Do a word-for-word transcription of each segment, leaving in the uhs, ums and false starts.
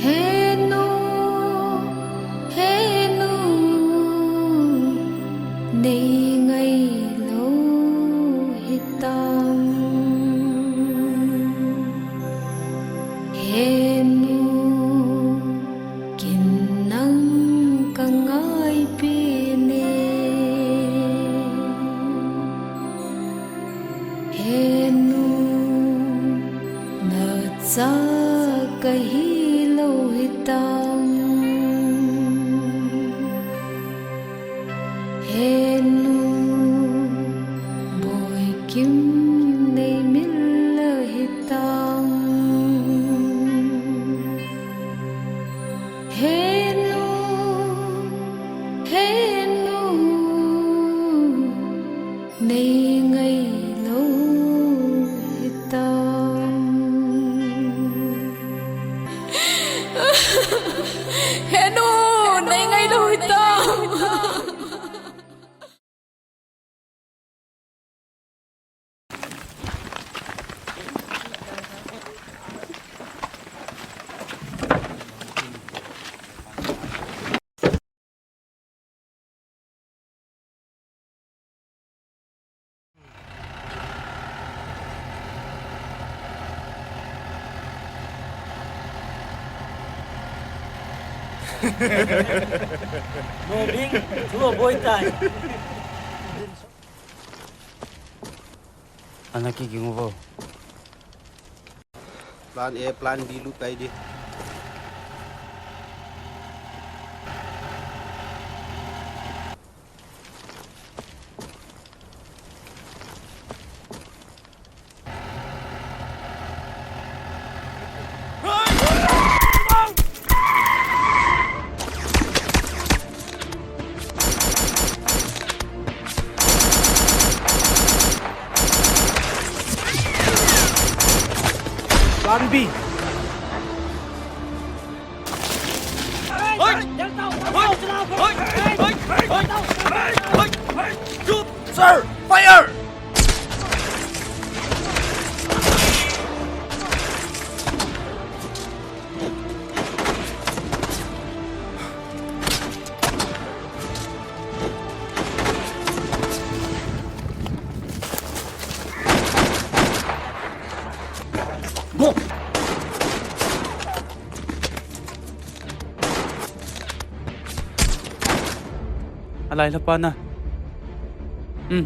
He nu, he nu, nei ngailou hitam. He nu, kin nang ka ngaipen e. He nu, nacha ka hilou hitam. He nu, Boikim nei mil hitam. He nu, he nu, nei ngailou hitam. He nu, nei ngailou hitam. Nobing, thu aboi tai. Ana kiging uvo. Plan A, plan B lut tai di. Plan B. Sir, fire! Go! Alai la pa na. Hmm.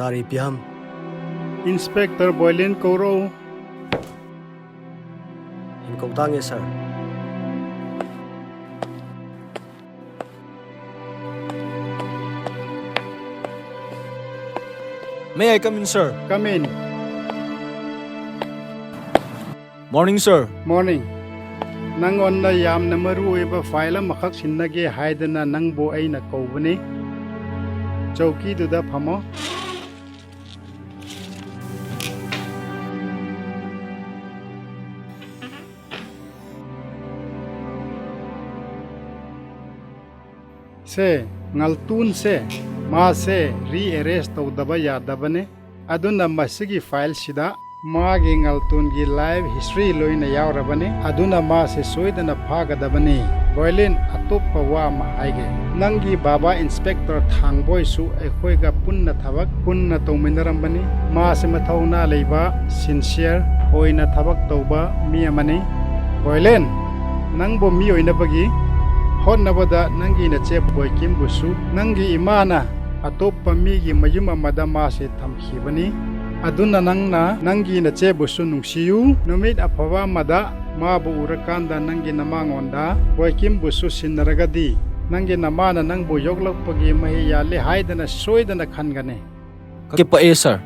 Sir, ipi ham? Inspector Boilin kou ro. Hin kou tange, sir. May I come in, sir? Come in. Morning, sir. Morning. Nangonda yamna maruoiba file amakhak sinnage haidana nangbu eina koubane. Chowki duda phamo. Se, ngaltun se, mase rearrest toudaba yadabane. Aduna masigi file sida, magi ngaltun gi life history loina yaorabane. Aduna mase soidana phagadabane. Boilin, atuppa wa ama haige. Nanggi baba Inspector Thangboi su eikhoiga punna thabak, punna touminarambane. Mase mathouna leiba, sincere, oina thabak touba mi amane. Boilin, nangbu mi oinabagi, hotnabada nanggi nache Boikim busu, nanggi imana, atuppa migi mayum amada mase thamkhibane. Aduna nangna, nanggi nache busu nungsiu, numit aphava amada, mabu urakanda nanggi namangonda, Boikim busu sinnaragadi, nanggi namana nangbu yoklakpagi mahi yale haidana soidana khangane. Kakipah e, sir.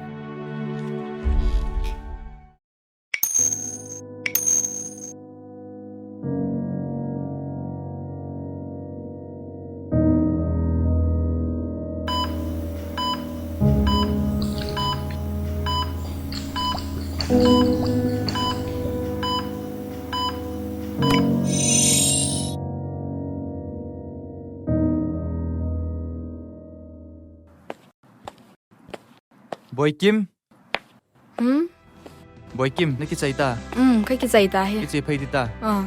Boikim. Hmm? Boikim, nakichai ta? Hmm, kakichai tahi. Kichai phei ding ta. Ah.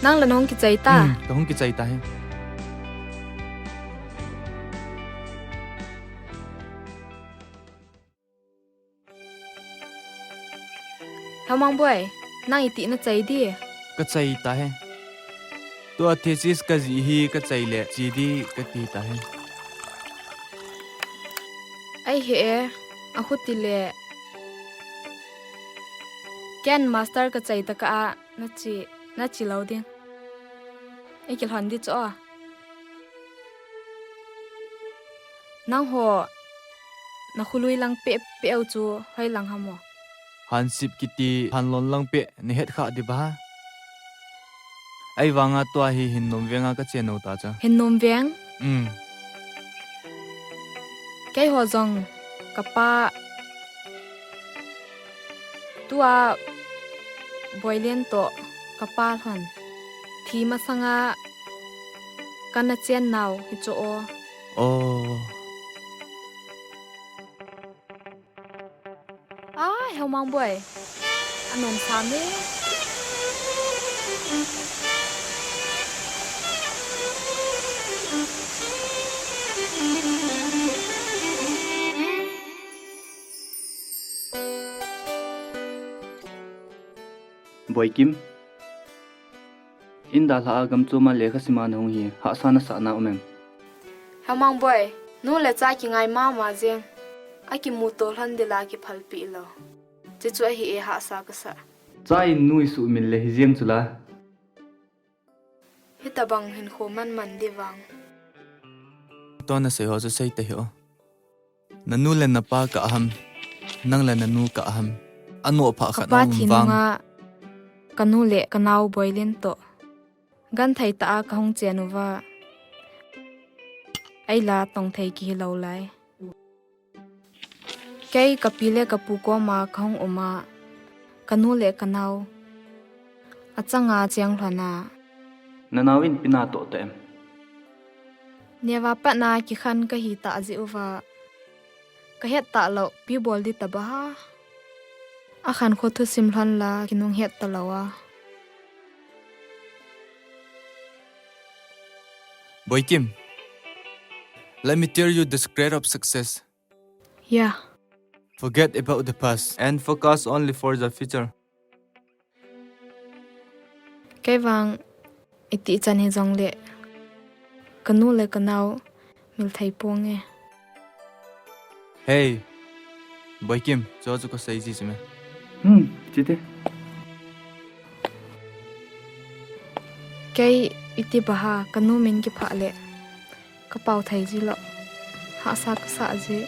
Nang la nahung kichai ta? Hmm, kahung kichai tahi. Hemang boi, nang iti nachai di? Kachai tahi. Tua thesis kajih hi kachai le che di kati tahi. Ai he e, ahuti le. Ken master kachai tokah a nache, nache lou ding. Ikilhon di chu a. Nangho, nakhului lang pehpeh u chu hoilang ham o? Hansip kiti hanlon lang peh nahet kha di ba? Ahivanga tua hi Hinnom venga kache nou ta chu. Hinnom veng? Um. Keiho jong kapa Tua Boilen toh kapa lhon thi masanga kana chen nau hi chu o. Oh. Ai, Hemang boi. Anom sam e. Boikim. Inda lha a gamchom a lekha sima nahung hi hahsa nasah na um em? Hemang boi, nu le cha kingai mama jeng. Akimuto lhon dila kiphalpi lou. Chuchu ahi e hahsa kasah. Cha in nu isuhmil le hijeng chula. Hitabang hinkho manman di vang. Tua nasei ho chu sei tahih o. Nanu le napa kah ham, nang le nanu kah ham. Anoh phah khat aum vang. Kapa thi nunga kanu le kanao Boilen toh genthei tah a kahung chen uva. Eila tong thei kihi lou lai. Kei kapi le kapu koma kahung um a, kanu le kanao achanga cheng lhon a. Nanao in ipi natoh ta em? Neva patna kikhen kahi tah jeh uva. Kahet talou, ipi bol di taba ha. Akhankho thusim lhon la kinung het talou a. Boikim, let me tell you the secret of success. Yeah. Forget about the past and focus only for the future. Kei vang iti chan hijongle Kanu le kanao mil thei ponge. Hey, Boikim, cho chu kasei ji chime. Hmm, chite. Kei iti baha kanu min kiphah le kapao thei ji lo. Hahsa kasa ji.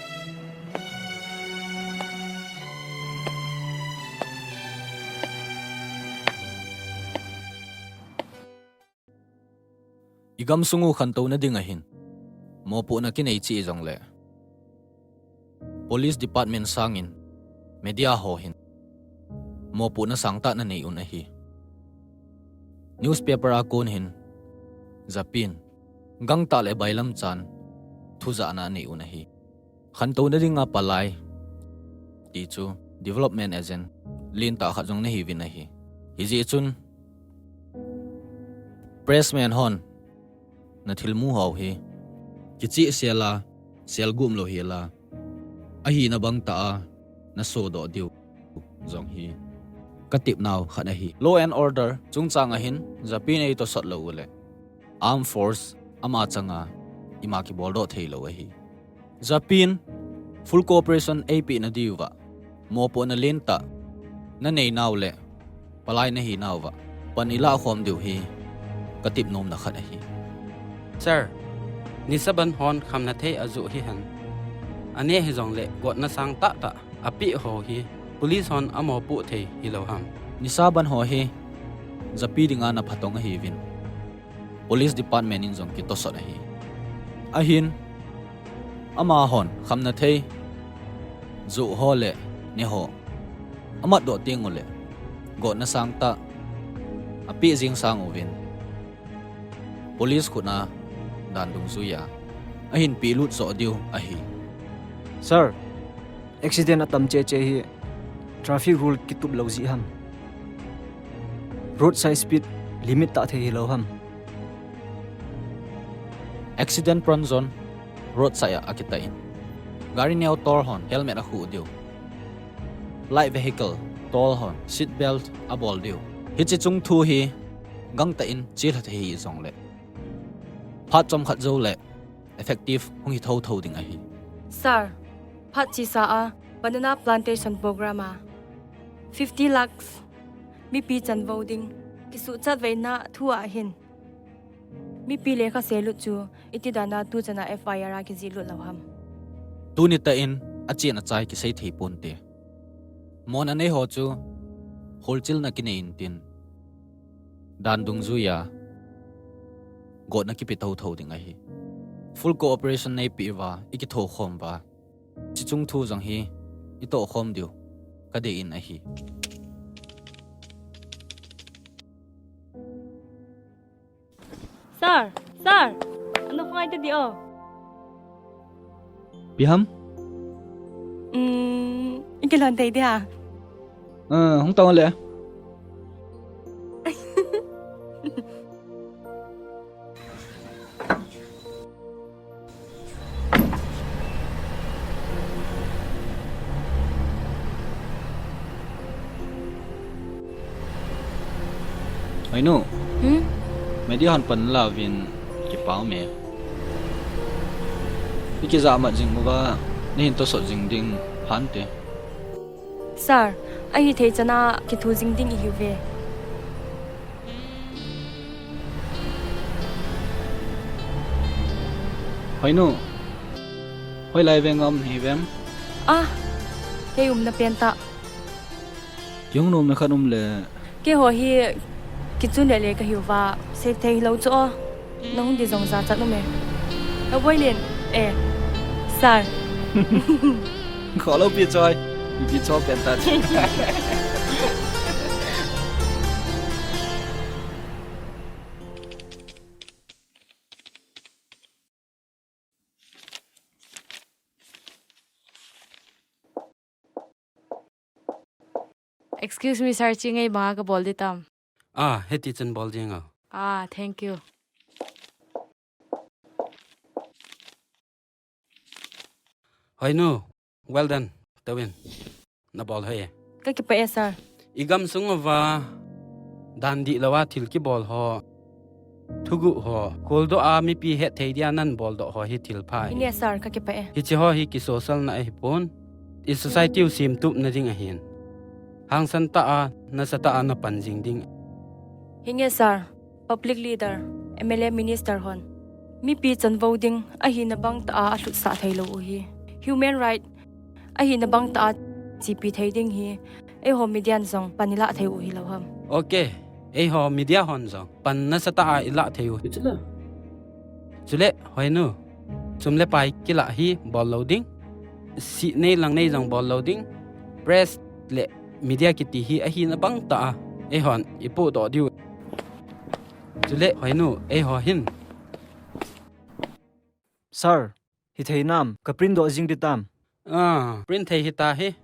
I gamsung u khantouna ding ahin mopohna kinei cheh jongle, Police Department sangin media ho hin mopohna sangtah nanei un ahi. Newspaper a kon hin japin gangtah le bailam chan thujahna anei un ahi. Khantouna dinga palai ti chu development agent lentah khat jong nahiuvin ahi. Hijeh chun pressman hon nathilmu ho hi kichehsel a, selgup lou hel a, ahina bangtah a nasodoh diu jong hi katepnau khat ahi. Law and order chungchang ahin japin eitosot lou uleh armed force ama changa ima kiboldoh theilou ahi. Japin full cooperation eipeh nadiuva mopohna lentah naneinau le palai nahinauva pan ilah khom diu hi katep nomna khat ahi. Sir, nisaban hon khamna thei ajoh hihen, aneh hijongle gotna sangtah tah apeh ho hi police hon amopoh thei hilou ham? Nisaban ho hi japi dinga naphatong ahiuvin, Police Department in jong kitosot ahi. Ahin amahon khamna thei joh ho le neh ho amatdoh tenguleh gotna sangtah apeh jeng sanguvin police khutna dan dungjuiya ahin pehlut joh diu ahi. Sir, accident atam cheh cheh hi traffic rule kitup lou jeh ham? Roadside speed limit tah thei hilou ham? Accident prone zone roadside a akitah in, gari neo tol hon helmet akhuh diu, light vehicle tol hon seat belt abol diu. Hiche chungthu hi gangtah in chelha thei hijongleh phat chomkhat jouleh effective hung hi thotho ding ahi. Sir, phat chesa a banana plantation program a fifty lakhs mipi chanvou ding kisuhchat veina thu ahin mipi lekha selut chu iti dana tuchana F I R a kijihlut lou ham? Tuni tah in achen achai kisei thei ponte. Mona neiho chu holchilna kinei intin, dan dungjuiya gotna kipe thotho ding ahi. Full cooperation neipeh uva ikithokhom uva, hiche chungthu jong hi itohkhom diu kadei in ahi. Sir, sir, ano phone ite di o. Ipi ham? Hmm, ikilhon thei di ha. Ah, hung tong le. Hoinu. Hmm? Media hon pan lauvin kipah me. Ikijahmat jing uva, nahin tosot jing ding phante. Sir, ahithei chana kithu jing ding ihiuve. Hoinu, hoilai veng a um nahiuvem? Ah, kei umna pentah. Kihung nomna khat um le. Keiho hi kichun le le kahiuva, seithei lou chu o. Nahung di jong jachat um e. Aboilin, eh, sir. Kholou pi choi, ipi cho pentah. Excuse me, sir, chi ngei banga kabol di tam? Ah, hiti chun bol ding o. Ah, thank you. Hoinu, well done. Tawin. Nabol hoi e. Kakipah e, sir. Igam sung uva dan dihlou a thil kibol ho Thuguh ho, koldoh a mipi hetthei dia nabol doh ho hi thil pha ahi. Hinge sir, kakipah e. Hiche ho hi kisocial na ahipon, i society u semtup na ding ahin. Hangsan tah a, nasatah a napan jing ding. Hinge sir, public leader, M L A, minister hon mipi chanvo ding ahina bang tah a alhutsah theilou u hi. Human right ahina bang tah a chepi thei ding hi eiho media in jong pan ilah thei u hilou ham? Ok, eiho media hon jong pan nasatah a ilah thei u hi. Chule, hoinu, sum le pai kilah hi bol lou ding. Sih nei lang nei jong bol lou ding. Press le media kiti hi ahina bang tah a eihon ipohdoh diu. Chule, hoinu, eiho hin. Sir, hithei nam, ka print doh jing ding tam? Ah, print thei hita hi.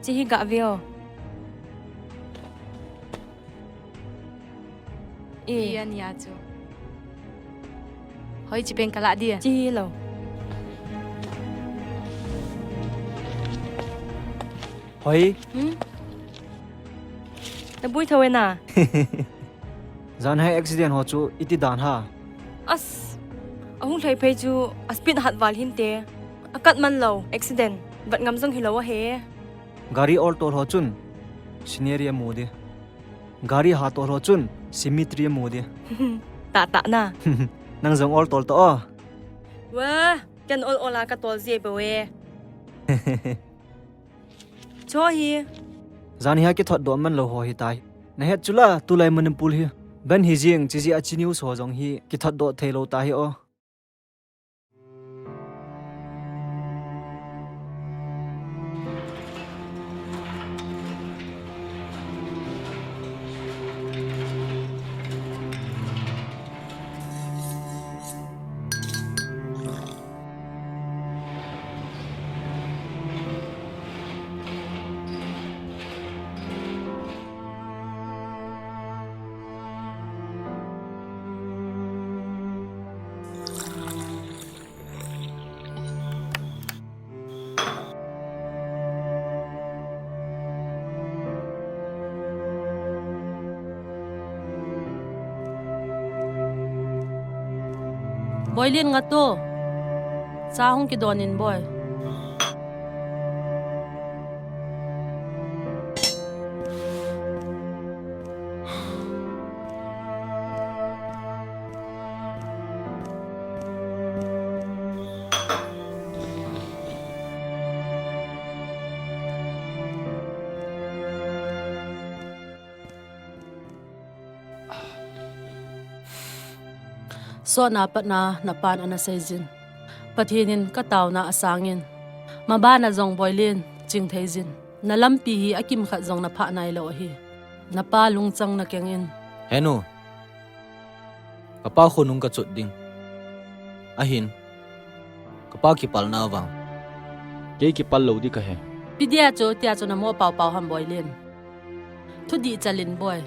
Chehi gah veo. E. Iya nia chu. Hoi, chipeng kalah dia. Chehi lou. Hoi. Hmm? Nabui thou e na. Janhi accident ho chu iti dan ham? As, ahung lhai phei chu a speed hat val hinte. Akat man lou, accident. Vat ngam jong hilou ahi. Gari oltol ho chun scenery amu ding. Gari hatol ho chun cemetery amu ding. Tahtah na. Nang jong oltol tao. Wah, ken ol ol a katol jeh bou e. Cho hi. Janhi a kithot doh man lou ho hitai. Nahet chula, tulai Manipur hi ban hi jing, chijeh a chi news ho jong hi kithot doh thei lou tahi o. Boilin, nga to. Cha hung kidon in, boi. Sotna patna napan ana seijin. Pathen in kataona asangin. Mabana jong Boilin, chingtheijin. Nalampi hi akimkhat jong naphah nailou ahi. Napa lungchang nakeng in. Henu. Kapa khonung kachot ding. Ahin. Kapa kipalna vang. Kei kipal lou ding kahe. Ipi dia chu, tia chu namo paopao ham Boilin. Thudih chalin boi.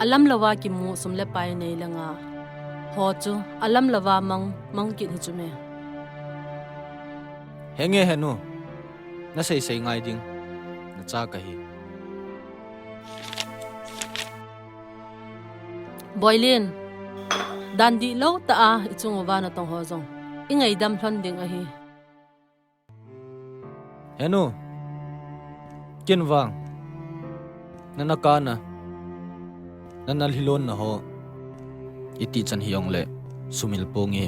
Alam louva kimu sum le pai nei le nga. Ho chu, alam louva mang, mang kit hi chu me. Henge henu. Naseisei ngai ding. Nacha kahi. Boilin, dan dihlou tah a ichung uva natong ho jong ingaidam lhon ding ahi. Henu, ken vang, nana kana, nana lhilonna ho, iti chan hijongle, sumil ponge.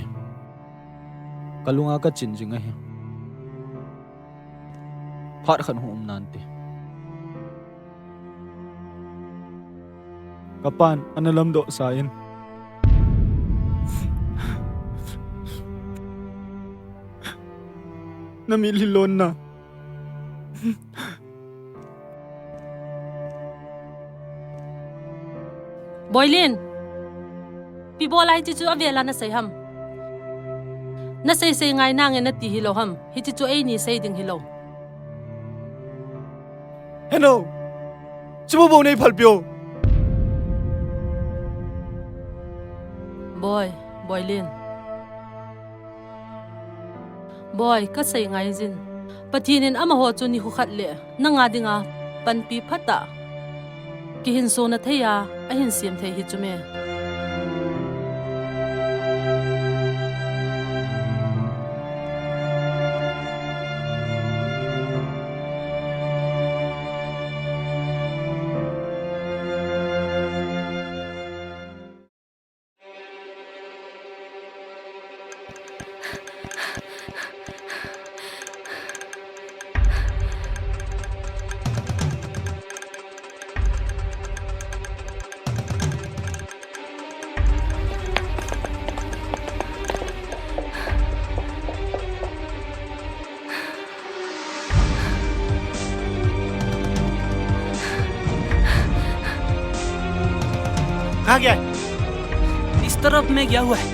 Kalunga kachin jing ahi. Phat khat hung um nante. Kapan ana lamdoh sa in. Nami lhilonna. Boilin. Ipi bola hiche chu avela nasei ham? Naseisei ngai nange nati hilou ham? Hiche chu eini sei ding hilou. Heno. Chumu bou nei phalpeh o. Boi, Boilin. Boi, kasei ngai jin. Pathen in amaho chu nikho khat le nanga dinga panpi phatah kihinsona thei a, ahin sem thei hi chu me. कहाँ गया है? इस तरफ में गया हुआ है।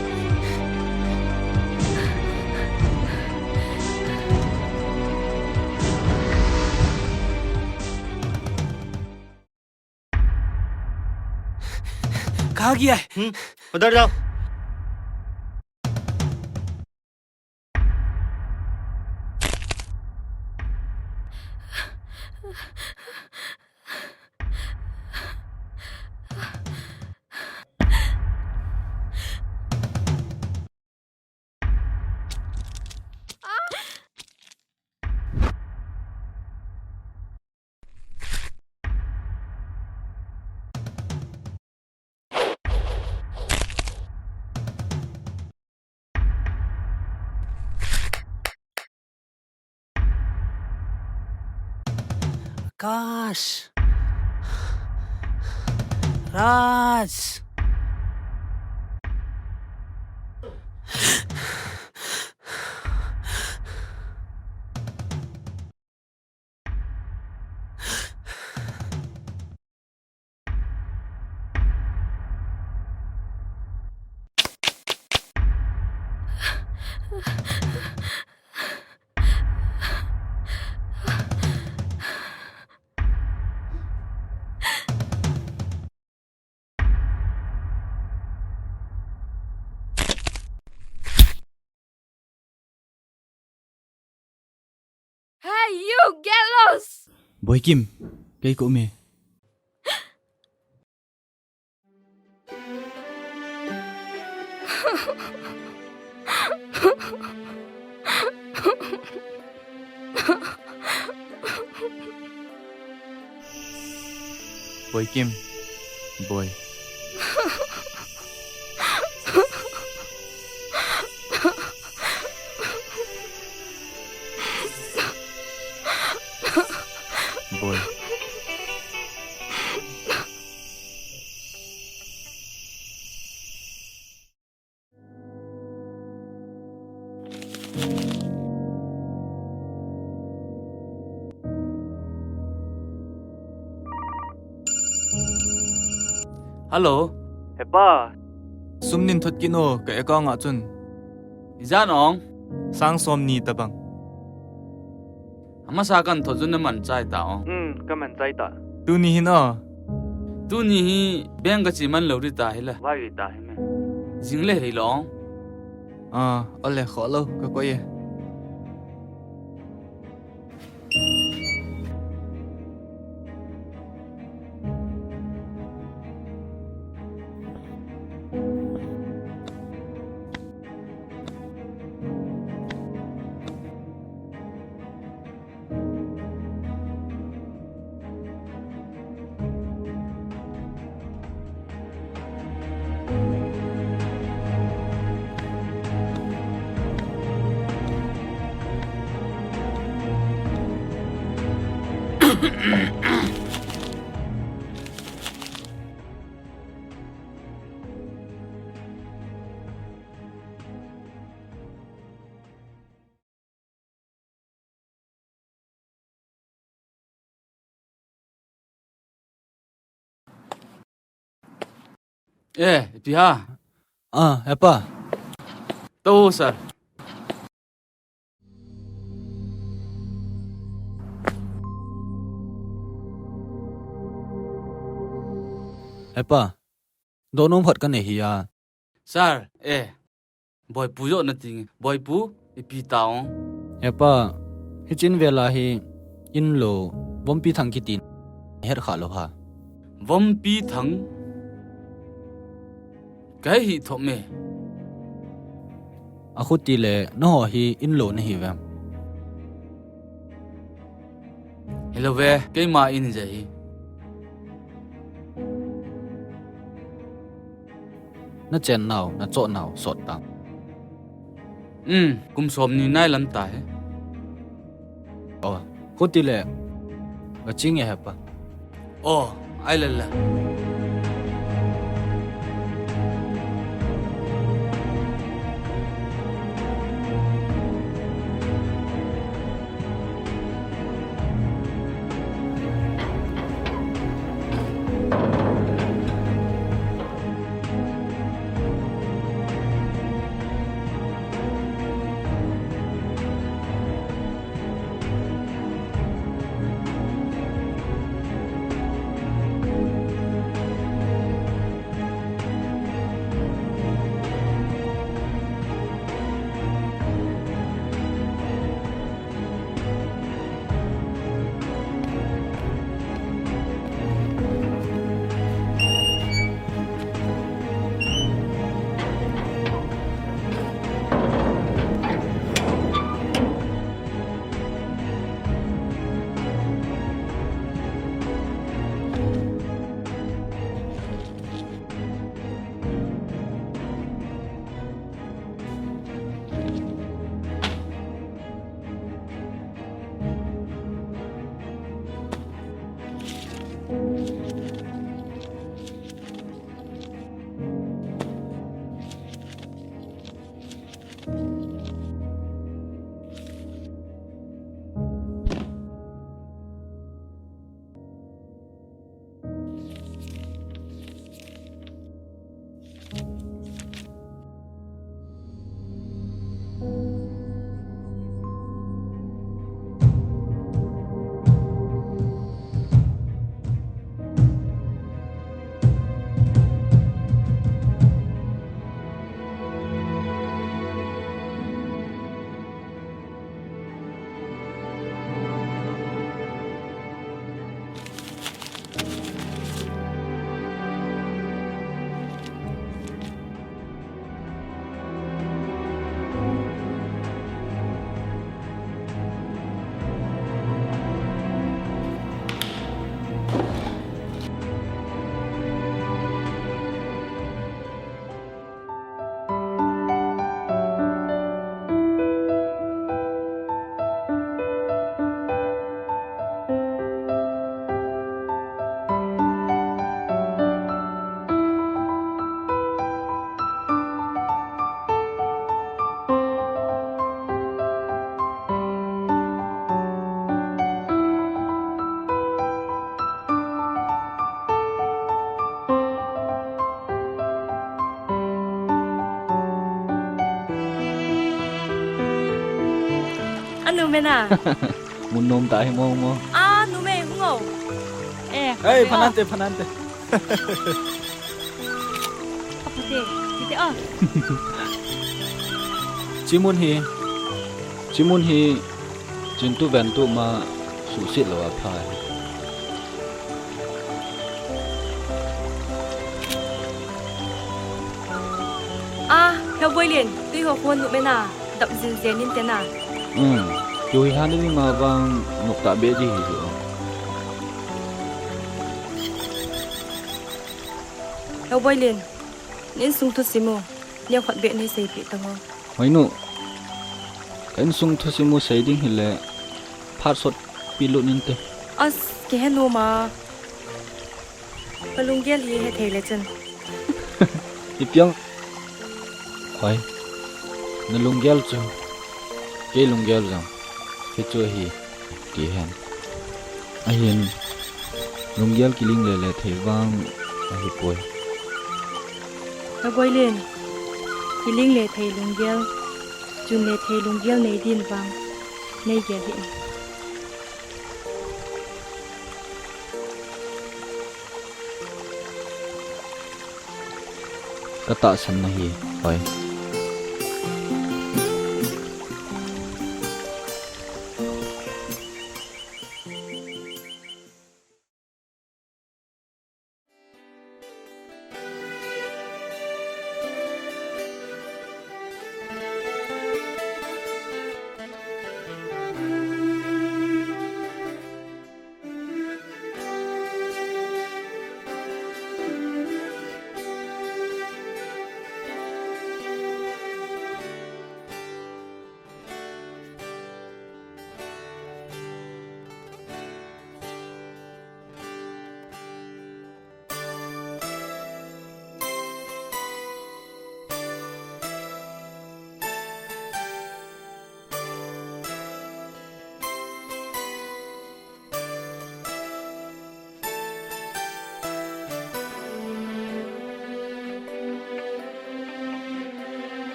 कहाँ गया है? हम्म, उधर जाओ। आकाश। राज। Hey, you, get lost! Boikim, kei ko me. Boikim, boi. Boi. Hello. Hepa. Sum nei thot kit o, ka account a chun. Ijat ong? Sang somni tabang. Amasa kan thot chu naman chai ta ong. Hmm, kaman chai ta. Tuni hin o. Tuni hi bank kache man lou ding ta hila. Vai ta hi me. Jing le hei long. Ah, ole kho lou, ka koi e. Eh, ipi ham? Ah, hepa. Tou, sir. Hepa, donom khat kanei hi a. Sir, eh, Boipu jo na ting. Boipu, ipi ta ong. Hepa, hichin vela hi inlo, Vompi Thang kitin. Het kha lo ha. Vompi Thang? Kahe thop me. Akhuti le, naho hi inlo nahi vem. Hello ve, keima in je hi. Na chen nau, na cho nau, sot tang. Um, kum som ni nai lam ta he. Oh, khuti le, ga ching e hepa. Oh, ai la la. Anu mena. Mun nom ta hi mo mo. Ah, numei, hung o. Eh, hey, phanante, phanante. Apute, site o. Chimun hi, chimun hi, chintu ventu ma susit lo a pha hi. Ah, Heo Boilin, tui ho khon nu mena, dap zin zen in tena. Hmm, tui han ni ma vang nuk ta be di hi jo. Heo Boilin, nin sung thu simu, nia khat be ni sei pi tang o. Hoi nu, ka insung thusim u sei ding hile, phat sot pi lut nin te. As, kihe nom a. Ka lunggel hi hethei le chun. Ipi ang. Hoi. Na lunggel chu. Kei lunggel jong. Hichu hi. Ti hen. Ahin, lunggel kiling le le thei vang ahi poi. Ka Boilin, kiling le thei lunggel, chun le thei lunggel nei din vang, nei gel hi. Ka tahsan na hi, hoi.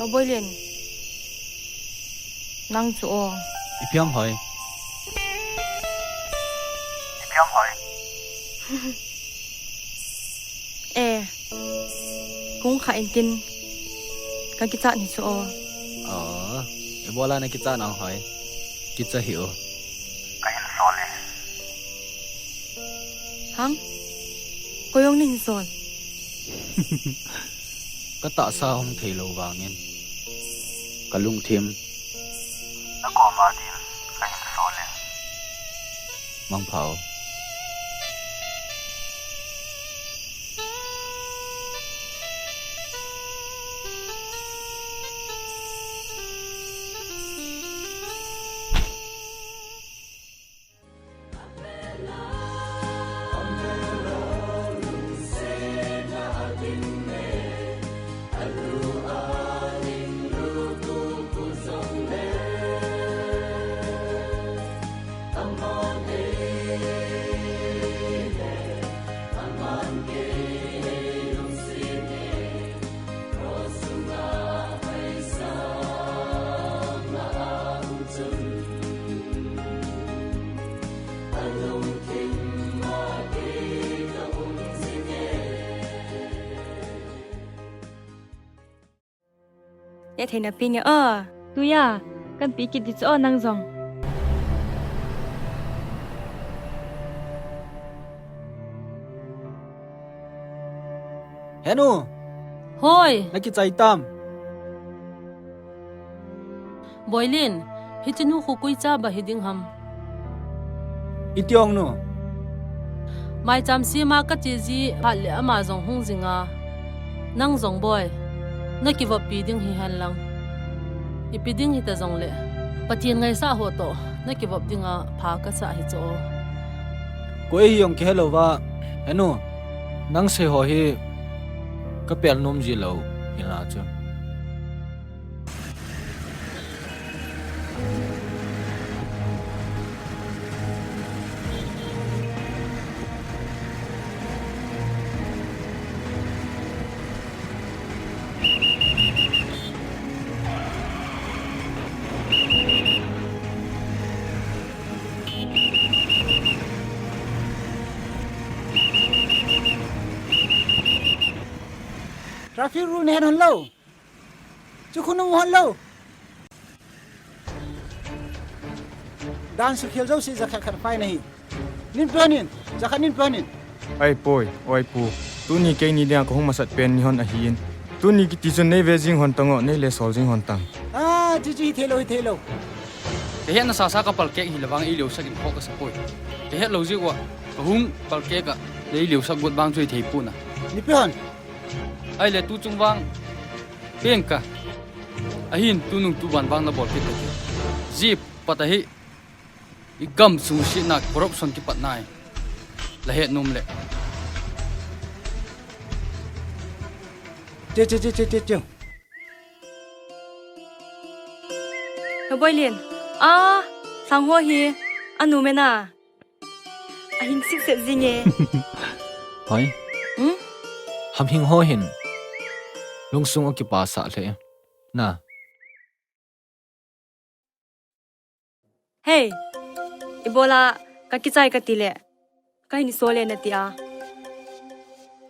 Aboilin. Nang chu o. Ipi ham hoi. Ipi ham hoi. Eh. Kung kha intin. Ka kichat ni chu o. Oh. Ibola na kichat nang hoi. Kicha hi o. Ka hin sol e. Hang? Koi jong nahin sol? Ka tahsa hung thei lou vangin. Ka lungthim. Na koma din ka hin sol e. Mangpha o. Neh theina pi nge o. Tuja, kan pi kit di chu o nang jong. Henu. Hoi. Na kichai tam. Boilin, hiche nu khu koi cha ba hi ding ham. Iti ong nu. Maicham sema ka che ji phat le ama jong hung jing a. Nang jong boi. Na kivop pi ding hi hen lang. Ipi ding hita jong le. Pathen ngaisah ho toh. Na kivop ding a pha ka sah hi chu o. Koi hi ong kihe lou va. Henu. Nang sei ho hi ka pel nom ji lou. Hinla chu. Traffic rule nei hen hon lou. Chu khu nung hon lou. Dan sukhel jouse jakhat khat fine ahi. Nin pe hon in, jakhat nin pe hon in. Ai poi, oi pu. Tuni keini dinga kahung masat pen ni hon ahin. Tuni kiti chun nei ve jing hon tang o, nei le sol jing hon tang. Ah, chi chi, hithei lou, hithei lou. Kahet nasa sa kapal kek hi le vang eileusak in kho kasa poi. Kahet lou jeh uva, kahung pal kek a, neileusak got vang chu hithei pon a. Nipi hon. Ai le tu chung vang, peng ka. Ahin tunung tuban vang nabol kit kati. Jeh pat ahi. I gam sung sitna corruption kipatna hi. La het nom le. Che, che, che, che, che, che. He Boilin. Ah, sang ho hi. Anu mena. Ahing sitset jing e. Hoi. Hmm? Hamhing ho hin. Lungsung akipasah le. Na. Hei, ibola kakichai kati le, kahin sol e nati a.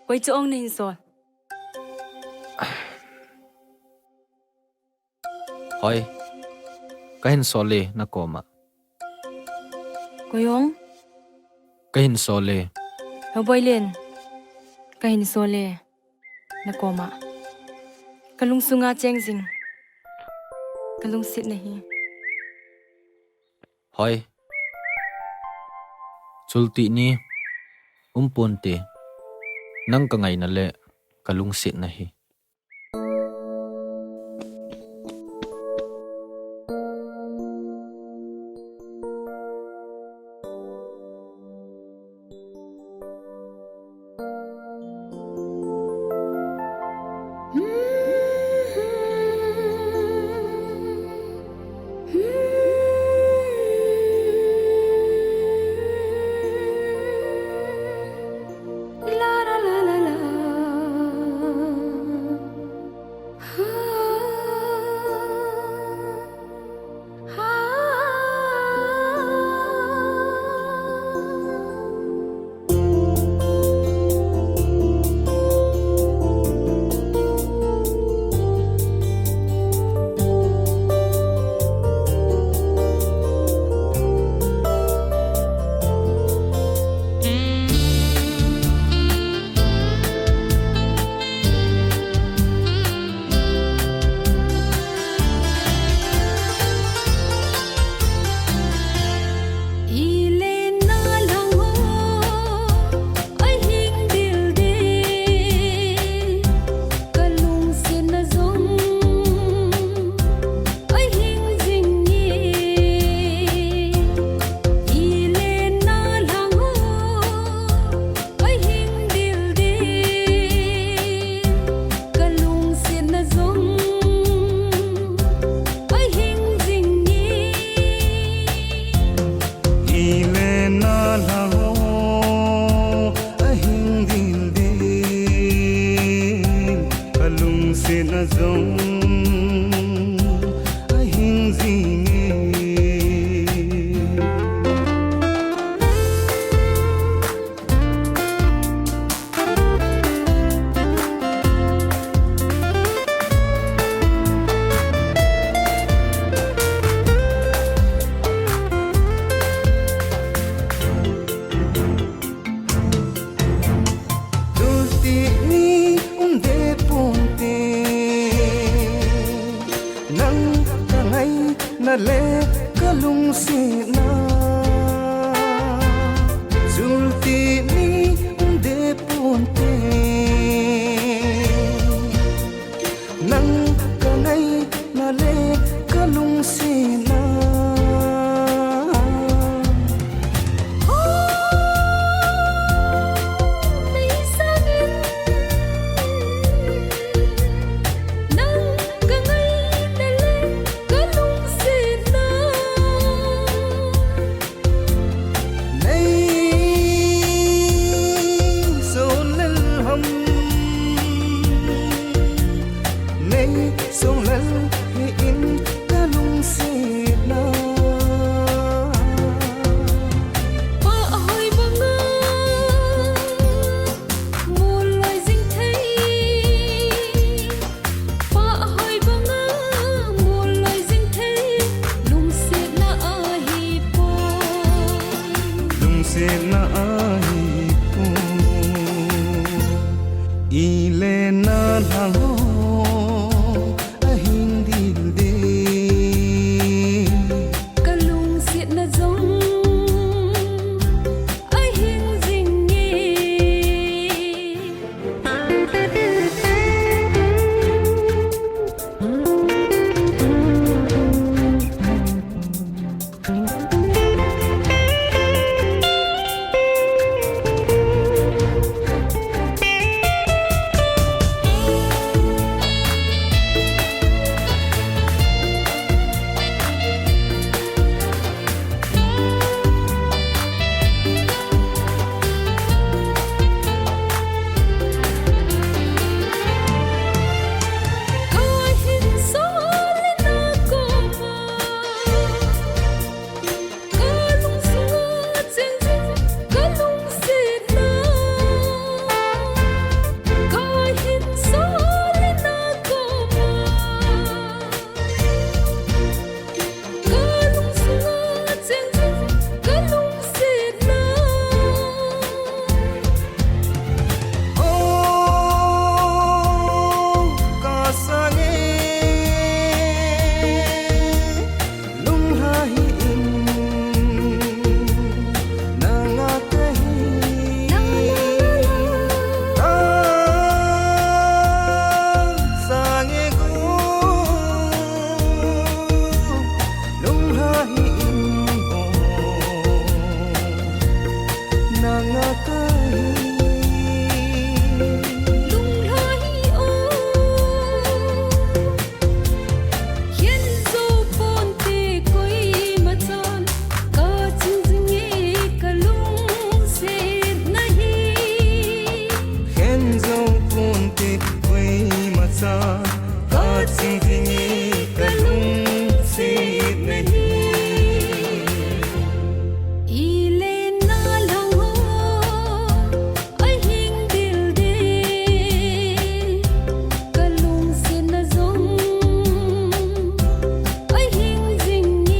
Koi chu ong nahin sol? Hoi, kahin sol e nakoma. Koi ong? Kahin sol e. He Boilin, kahin sol e. Nakoma. Kalungsunga cheng jing. Kalungset nahi. Hoi. Chulti ni. Um ponte. Nang kangaina le. Kalungset nahi. Ahing dildin, kalungsetna jong ahing jing e. Ile nalhang o, ahing dildin, kalungsetna jong ahing jing e. Dulti ni um de ponte, nang kangaina le kalungsetna. Dulti ni um de ponte, nang kangaina le kalungsetna. Ile na lhang ho, ahing dildel. Ka lungsetna jong ahing jing e. Ka lungsunga cheng cheng, ka lungsetna. Oh, ka sang e, lunglhai in, nanga kahi. Ka sang e gu, lunglhai in, oh, nanga kahi. Lunglhai o, khen jou ponte koima chan, ka ching jing e ka lungsetna hi. Khen jou ponte koima chan, ka ching jing e ka lungsetna hi. Ile na lhang ho, ahing dildel. Ka lungsetna jong ahing jing e.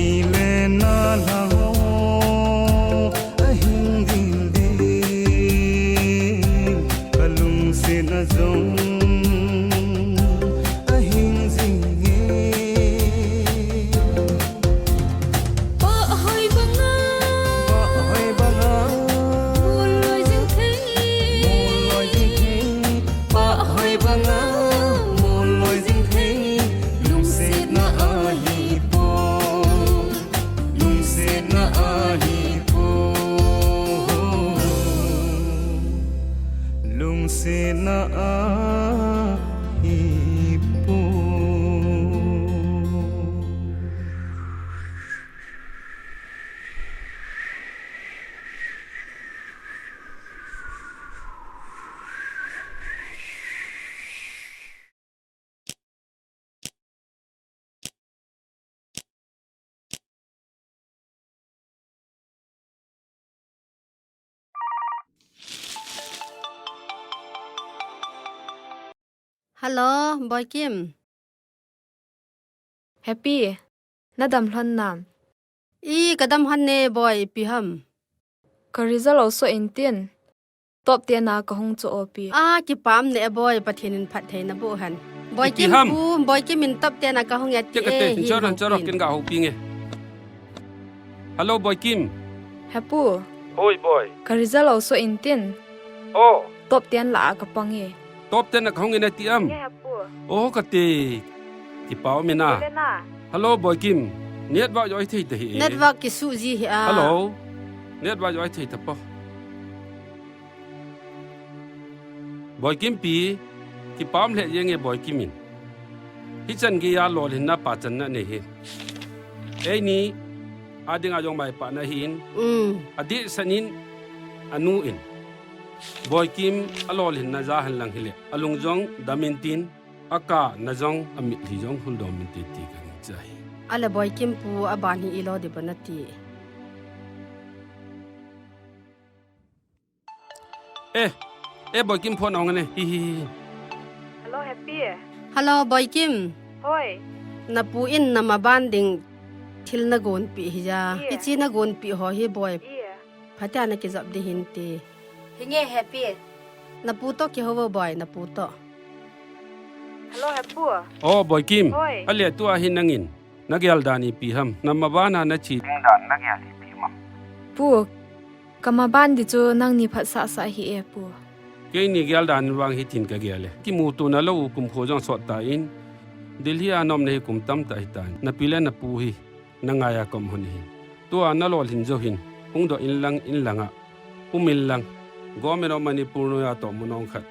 Ile na lhang ho, ahing dildel. Ka lungsetna jong ahing jing e. Pahoi banga, pahoi banga, mol loi jing thei, mol loi jing thei. Pahoi banga, mol loi jing thei, lungsetna ahi poi, lungsetna ahi poi, lungsetna ahi poi. Hello, Boikim. Happy, nadam lhon nam? I, kadam lhon e boi, ipi ham? Ka result asoh intin, top ten a kahung chu o pi. A, kipah um e boi, Pathen in phatthei naboh hen. Boikim pu, Boikim in top ten a kahung e ati e, hi. Chorok, chorok, ken ga houpi nge. Hello, Boikim. He pu. Hoi, boi. Ka result asoh intin. Oh. Top ten lah a kapang e. Top ten a kahung e nati am? Nge, he pu. Oh, kati. Kipah um e na. Hello, Boikim. Network joi thei ta hi e. Network kisuh ji hi a. Hello. Network joi thei ta po. Boikim pi, kipah um lheh jeng e Boikim in. Hichan geiya lolhinna pachanna nei hi. Eini, adinga jong maipana ahin. Mm. Adeh sah in, anu in. Boikim, alolhinna ja hen lang hile. Alung jong dam intin, akah na jong, amitlhi jong huldom intin ti kagingcha hi. Ale Boikim pu, aban hi ilo ding ham nati. Eh, eh, Boikim phone ahung e. Hi, hi, hi. Hello, Happy. Hello, Boikim. Hoi. Napu in namaban ding thil nagonpeh hija. Ye. Hiche nagonpeh ho hi boi. Ye. Phatea nakijop ding hinte. Hinge Happy. Napu toh kihou vo Boi, napu toh. Hello, Happy. Oh, Boikim. Hoi. Ale tua hin nangin. Nagel dan ipi ham. Namaban a nache ding dan nagel ipi ham. Pu, kamaban di chu nangni phatsah sah hi e, Pu. Keini gel dan vang hitin kagel e. Kimuto nalou u kumkho jong sot tan. Delhi a naum nahi kum tamtah hitan. Napi le napu hi. Nangai a kom hon hi. Tua nalolhin jou hin. Hungdoh inlang inlang a. Um inlang. Government of Manipur noiya toh munong khat.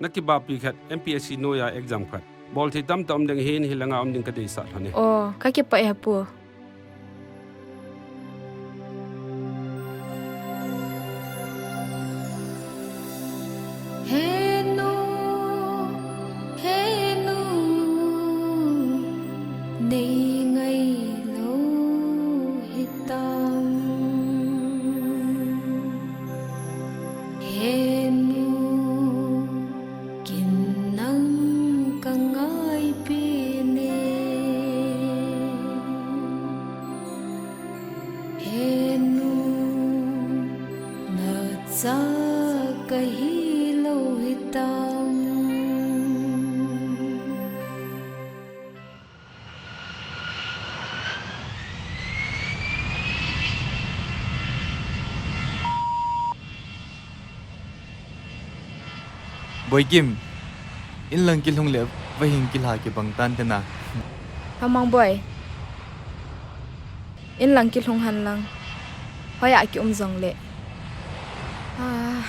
Nakibahpi khat, M P S C noiya exam khat. Bolthei tamtah um ding hin, hilanga um ding kadeisah lhon e. Oh, kakipah e Pu. He nu, he nu, nei ngailou hitam. He nu, kin nang ka ngaipi ne. He nu, nacha kahilou hitam. Boikim, inlang kilhung le vahing kilha kibang tan tena. Hamang Boi. Inlang kilhung henlang. Hoiya kium jongle. Ah,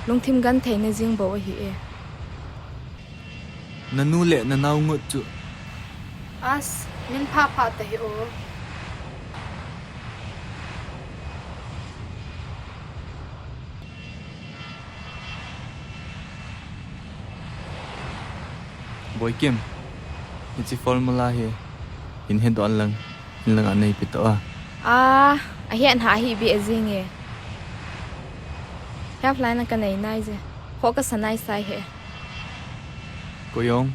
lungthim genthei na jing bou ahi e. Nanu le nanao ngut chu. As, min phapha tahih o. Boikim, hiche formula hi hin hedoh lang, hin langa neipe tao a. Ah, ahet na hi beh jing e. Helpline a kanei nai je. Kho kasa nai sai he. Koi jong.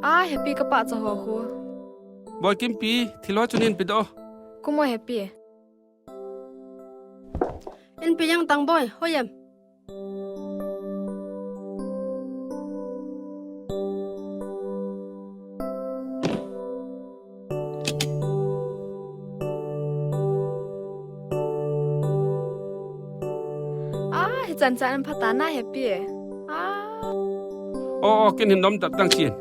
Ah, Happy, kapahcha ho khu. Boikim pi, thil ho chu neipe doh. Kumo Happy. Inpi jeng tang Boi, hoi em. Ah, hichan chan phatah na Happy. Ah. Oh, oh, kin hin dom tah tang chin.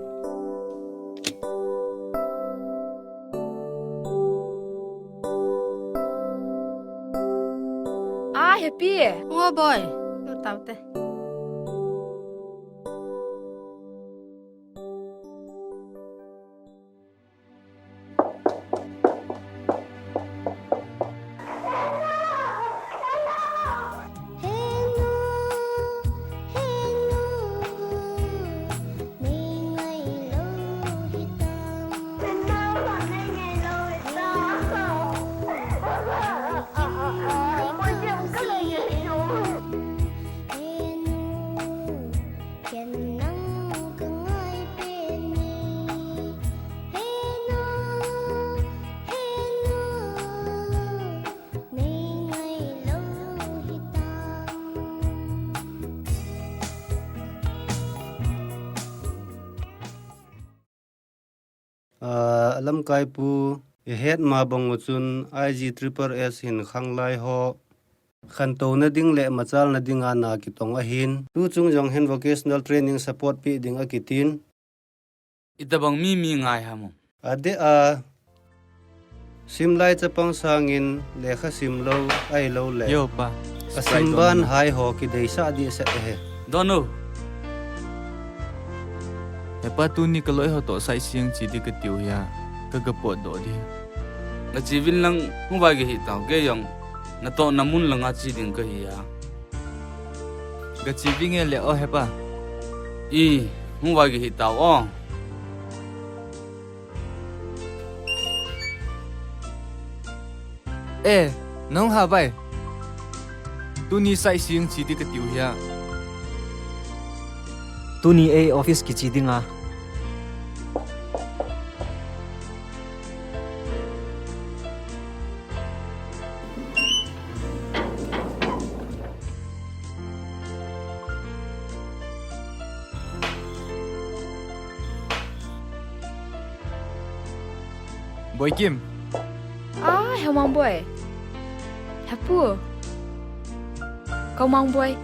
Ah, Happy. Ngo Boi. Lo tao te. Ah, lamkai pu, ihet ma bang u chun I G triple S hin khanglai ho khantouna ding le machalna dinga na kitong ahin. Tuchung jong hin vocational training support pe ding akitin. Itobang mi mi ngai ham? Adeh a, simlai chapang sangin lekha simlou, ahilouleh. Yo, pa. Asim ban hai ho kideisah dehset ahi. Dono. He pa, tuni kaloi ho toh sightseeing che ding katiu hia. Kaga potdoh ding. Nache uvin lang, hung vai kahi tao, kei jong natohna mun langa che ding kahi a. Gache uvinge le o he pa. I, hung vai kahi tao o. Eh, nahung ha vai. Tuni sightseeing che ding katiu hia. Tuni ei office kiche dinga. Boikim. Ah, he Mangboi. Hepu. Kau Mangboi.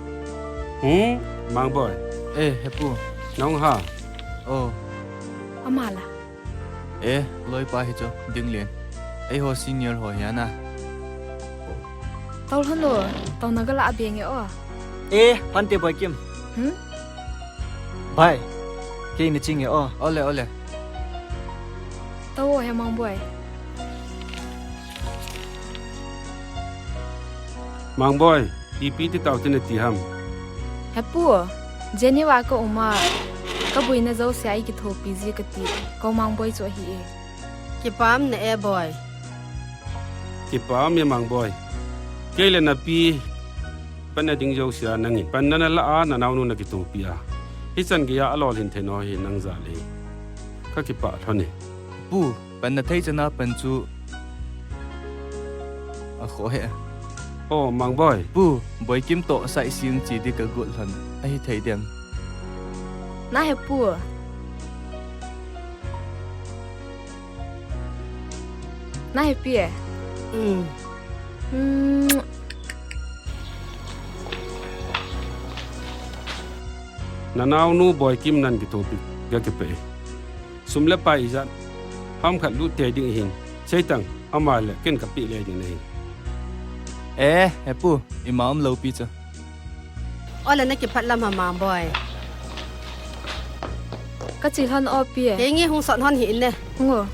Hmm, Mangboi. Eh, hepu. Nang ha. Oh. Ama la. Eh, loipa hi chu, ding lien. Eiho senior ho hi ana. Tau lhon o, tau na gala abeng e o. Eh, phante Boikim. Hmm? Bye. Kei na ching e o. Ole, ole. Tau o he Mangboi. Mangboi, ipi ti tau ti nati ham. Hepu, Geneva ka um a, ka buina jouse a ei kithopi ji kati, kau Mangboi chu ahi e. Kipah um na e Boi. Kipah um e Mangboi. Kei le napi, panna ding jouse a nangin, panna nala a, nanaonu na kithopi a. Hichan geiya alolhin thei nau hi nang jal e. Ka kipah lhon e. Pu, panna thei chana pan chu akhoh e. Oh, Mangboi. Pu, Boikim toh sightseeing che di ka got lhon. Ahi thei dem. Na hepu. Na hepi e. Hmm. Hmm. Nanaonu Boikim nan kithopi ga kipah e. Sum le pai ijat ham khat lut tei ding ahin. Seitang, ama le ken ka pe le ding nahi. Eh, hepu, ima um lou pi chu. Ole na kipah lam ham Mangboi. Ka che lhon o pi e. Kei nge hung sot lhon hih in ne. Hung o.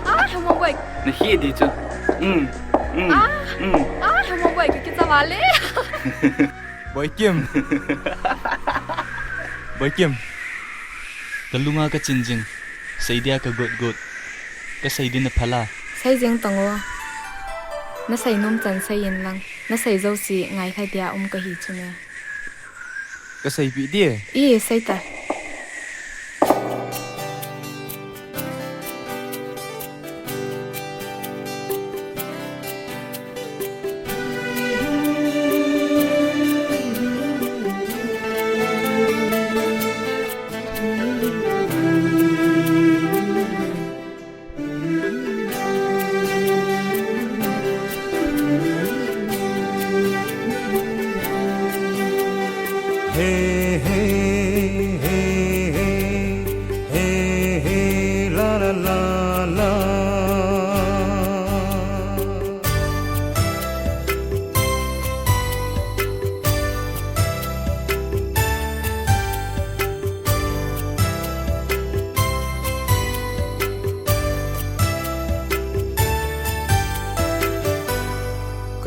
Ah, he Mangboi. Na hi di chu. Mm, mm, ah, mm. Ah, he Mangboi, ka kicha vale. Boikim. Boikim. Ka lunga ka chin jing. Sei dia ka got got. Ka sei din na phala. Sei jing tang o. Na sei nom chan sei in lang. Na sei jouse ngailha dia um ka hi chu ne. Ka seipeh di e. I, sei ta.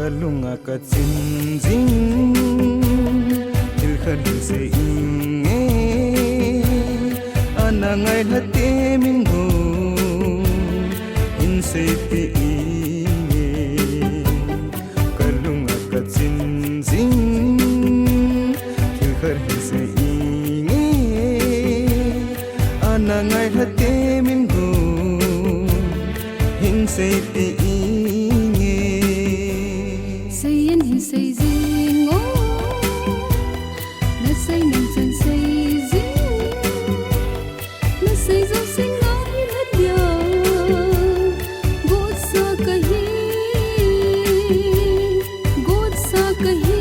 Ka lunga ka chin jing, thil khat hin sei inge, ana ngailha temin go, hin seipeh inge. Ka lunga ka chin jing, thil khat hin sei inge, ana ngailha temin go, hin seipeh inge. Sei in hin sei jing o, na sei nom chan sei jing. Na sei jouse ngailha dia, gotsa ka hi, gotsa ka hi.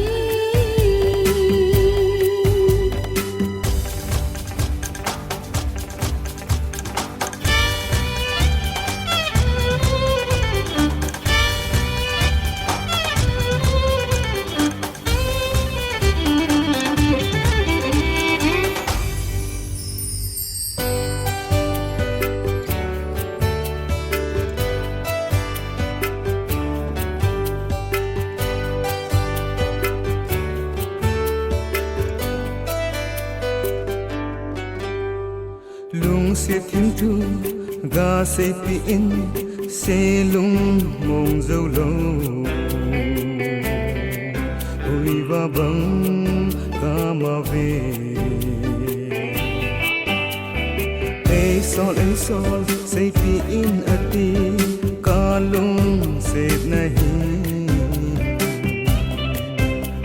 Lungset thimthu ga seipeh in, sei lungmong jou lou. Huiva bang ka mao ve. Ei sol, ei sol, seipeh in ati, ka lungsetna hi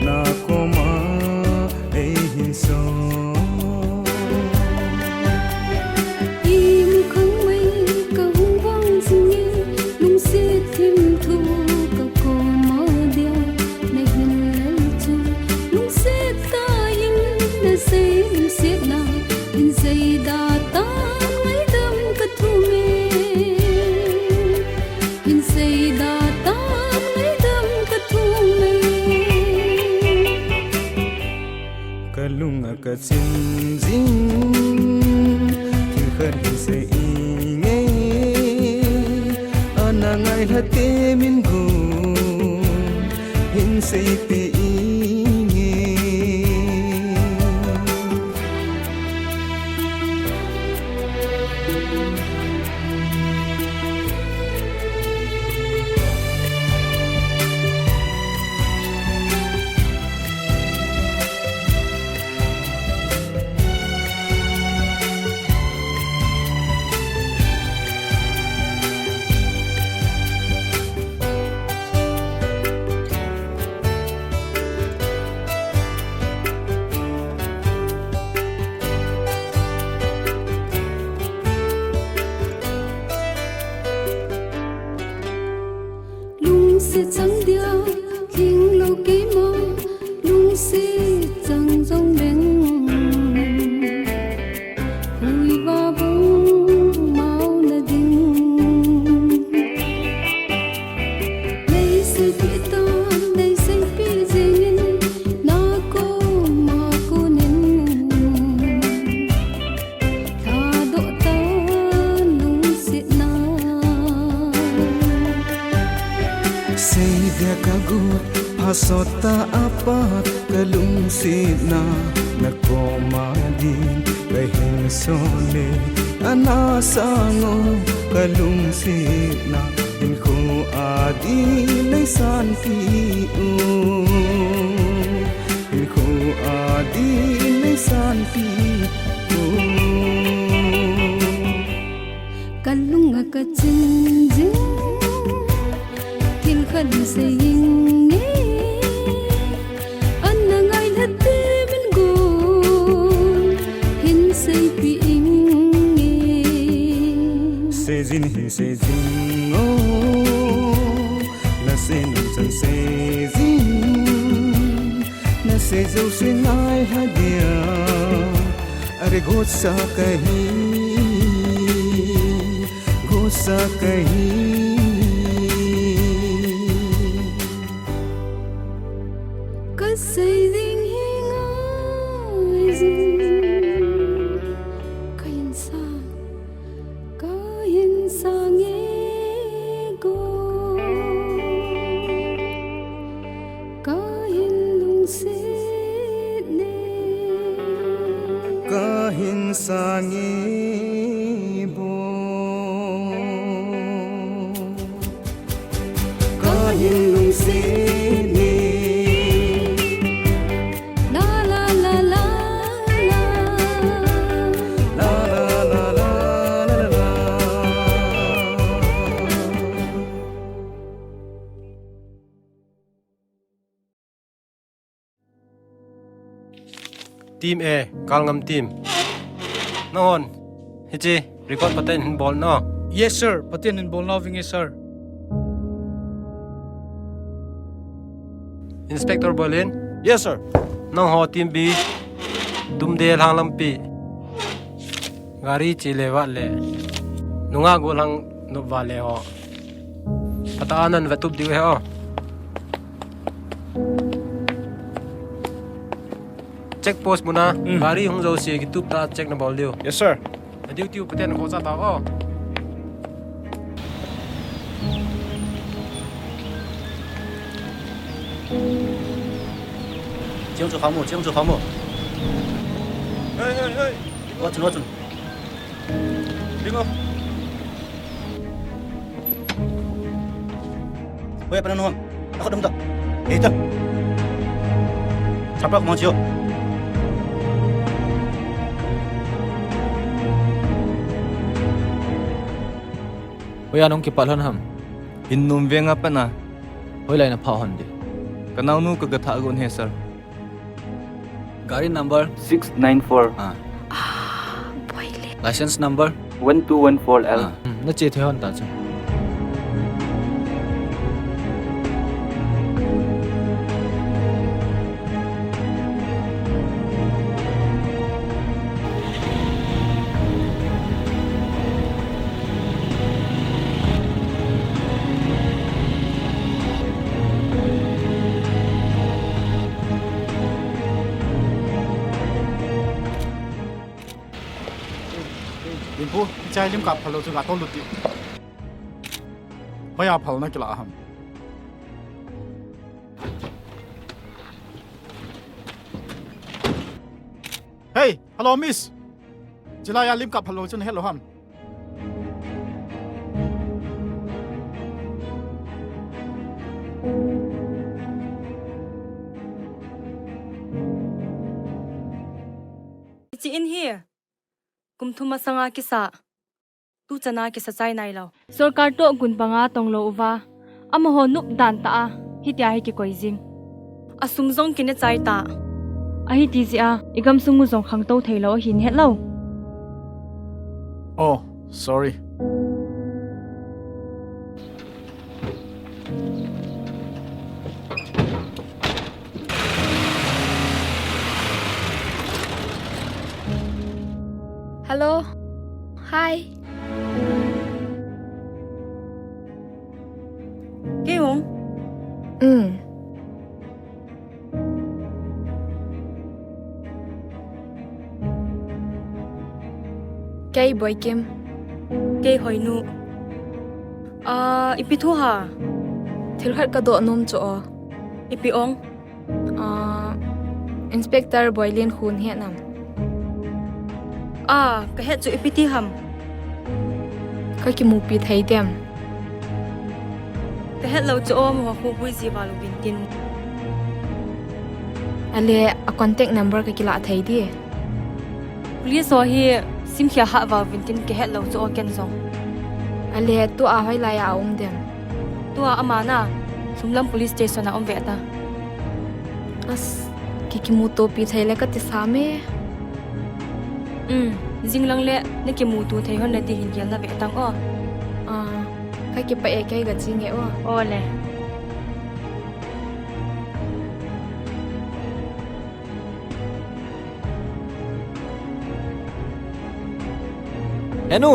na koma ei hin sol. Imu khang mai ka hung vang jing e, lungset thimthu ka koma dia na hin lel chu. Lungset tah in na sei lungsetna, hin sei da tan ngaidam ka thum e. Hin sei da tan ngaidam ka thum e. Ka lung a ka chim jing, thil khat hin sei inge. Ana ngailha te min gon, hin seipeh inge. Lungset chang dia, lhinglou keima, lungset chang jong leng. Huiva bang mao na ding. Nei seipeh tan, nei seipeh jing in, na koma kon in. Thadoh tan lungsetna. Sei dia ka got, phasot tah a pat ka lungsetna, na koma din ka hin sol e. Ana sang o ka lungsetna, hinkho a din nei sanpeh o. Hinkho a din nei sanpeh o. Ka lung a ka chim jing, thil khat sei inge. Ana ngailha te min gon, hin seipeh inge. Sei jing, hin sei jing o, na sei nom chan sei jing. Na sei jouse ngailha dia, are gotsa kahi, gotsa kahi. Ka sei ding hi ngai jing, ka insang. Ka hin sang e go, ka hin lungset ne. Ka hin sang e bo, ka hin lungset ne. La, la, la, la, la. La, la, la, la, la, la. Team A, Kalngam team. Nahon, hiche record Pathen in bol nau. Yes, sir. Pathen in bol nau vinge, sir. Inspector Bolin. Yes, sir. Nangho team B, Tumde Lhanglampi. Gari chele vale. Nungah gollhang nop vale ho. Patah a nan vetup diu ahi o. Check post muna, hmm, gari hung jouse kitup tah a check nabol diu. Yes, sir. Na duty u Pathen in khohsah tau o. Cheng chu khamu, cheng chu khamu. Hey, hey, hey. Watch, watch. Bingo. Hoiya pat nanu ham? Ako dum ta. Hei ta. Chapa ko mang chio. Hoiya nung kipat lhon ham? Hin Numveng a pat na. Hoilai na pha hon di? Ka naonu ka ga thah gon he, sir. Gari number? Six nine four. Ah. Ah, boy le. License number? One two one four L. Ah. Hmm, na che thei hon ta chu. Dimpu, hichea lim kap phal lou chu ga tol lut ti. Hoiya phal na kila ham? Hey, hello, miss. Chilai a lim kap phal lou chu na het lou ham? Chi in hi. Kum thum masanga kisa. Tu chana kisa chai nai lou. Sorkar toh gun panga tong lou uva. Amaho nop dan tah a hitia hi kikoi jing. A sum jong kine chai ta. Ahi ti jeh a, i gamsung u jong khangtou thei lou ahin het lou. Oh, sorry. Hello. Hi. Kei ong? Um. Kei Boikim. Kei Hoinu. Ah, ipi thu ha? Thil khat ka doh nom chu o. Ipi ong? Ah, Inspector Boilin khu na het nam? Ah, ka het chu, ipi ti ham? Ka kimupi thei dem? Ka het lou chu o, amaho khu bui ji val uvin tin. Ale, a contact number ka kila thei di? Police ho hi sim khia hah val uvin tin, ka het lou chu o ken jong. Ale, tua hoilai a um dem? Tua ama na, Lhumlam Police Station a um ve ta. As, ki kimutopi thei le ka ti sa me. Um, jing lang le na kimuto thei hon na ti hin gel na ve tang o. Ah, ka kipah e, kei ga che nge o. O le. Henu!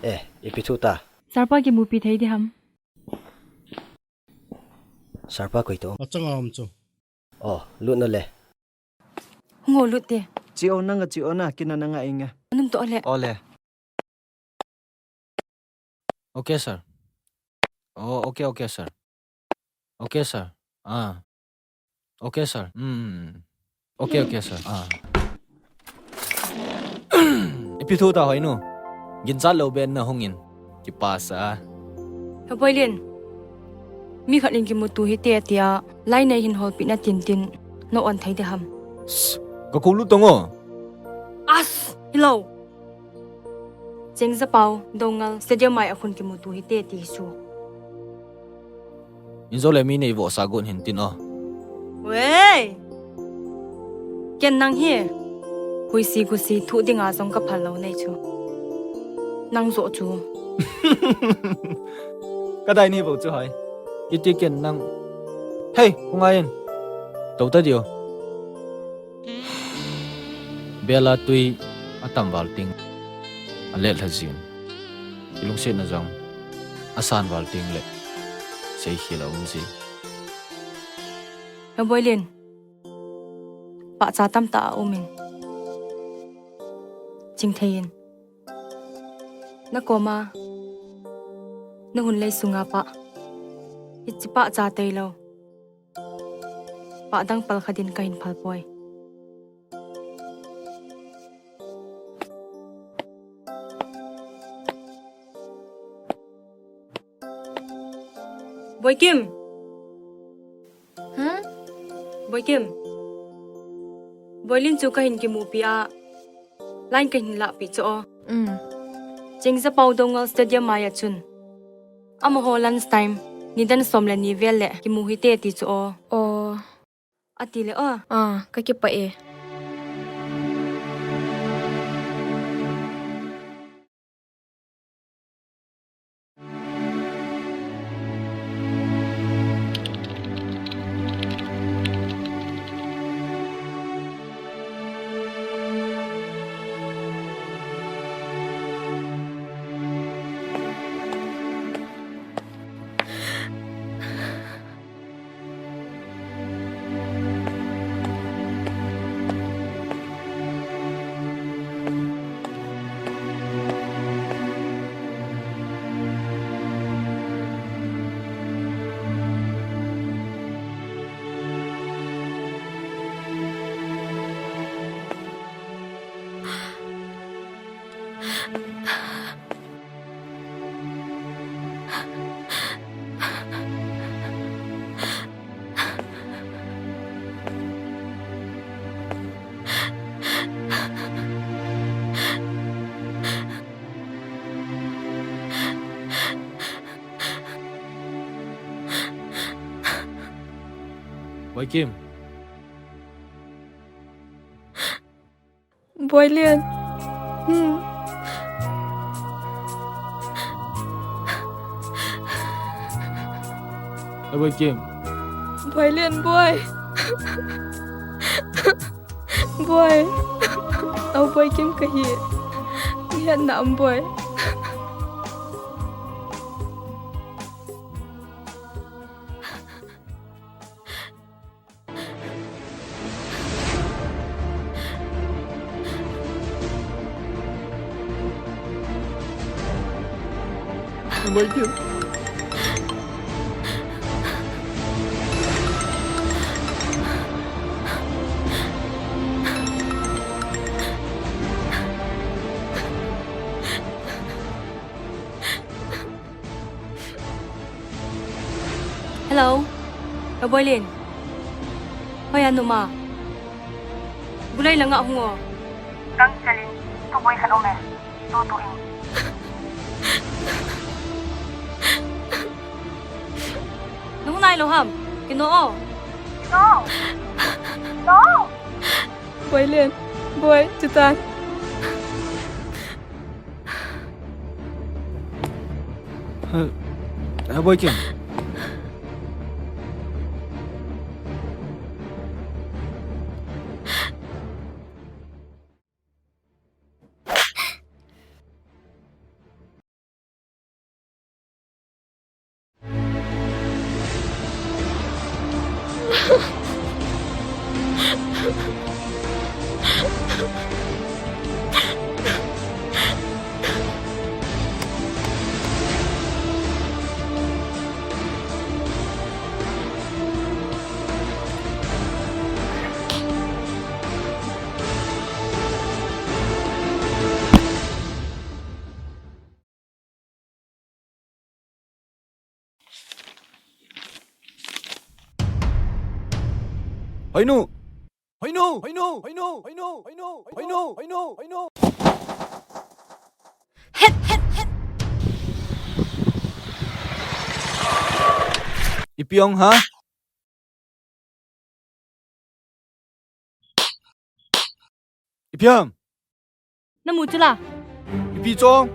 Eh, ipi thu ta? Sir pa kimupi thei di ham? Sir pa koi to? Achang a um chu. Oh, lut no le. Hung o, lut te. Che o, nang a che o na, kina nang a inga. Num to le. O le. Okay, sir. Oh, okay, okay, sir. Okay, sir. Ah. Okay, sir. Hmm. Okay, okay, sir. Ah. Ipi thu ta hoi nu. Ginchat lou ben na hung in. Kipasa. He Boilin. Mi khat in kimuto hite tia. Line nei hin holpi na tintin. Na on thei de ham. Shh, ka kulu tongo. As, hilou. Cheng Zapau, Dongal, Stadium mai a khun kimuto hite ti su. Inzo le mi nei vohsa gon hin tin o. Wei! Ken nang hi. Huisi gusi thu dinga jong ka phal lou nei chu. Nang jo chu. Ka dai ni vo chu hai. Iti ken nang. Hei, hunga in. Tou ta dio. Bela tui a tam val ting. A let lha jin. Ilungset na jong. A san val ting le. Sei khel a um ji. He Boilin. Pahcha tamtah a um in. Ching thei in. Na koma. Na hun lei sunga pah. Hichi pahcha tei lou. Pah dang pal khat in ka hin phal poi. Boikim. Hmm? Boikim. Boilin chu ka hin kimupi a. Line ka hin lahpi chu o. Hmm. Cheng Zapau Dongal Stadium mai a chun. Amaho lunch time. Nidan som le ni vel le kimu hite ti chu o. O. Ati le o. A, ka kipah e. Boikim. Boilian. Hmm. Boikim. Boilian, boi. Boi. Au, Boikim kahi. Hian na am, boi. Hello. Ka Boilin. Hoiya numa. Bulai langa hung o. Kang chalin, tu boi khat um e. Tu tu in. Nung nai lo ham. Kino o. Kino. Kino. Boilin. Boi, chutan. Ha, ha, Boikim. Hoinu! Hoinu! Hoinu! Hoinu! Hoinu! Hoinu! Hoinu! Hoinu! Hoinu! Het, het, het. Ipi ong ha? Ipi ham? Namu chu la. Ipi chong?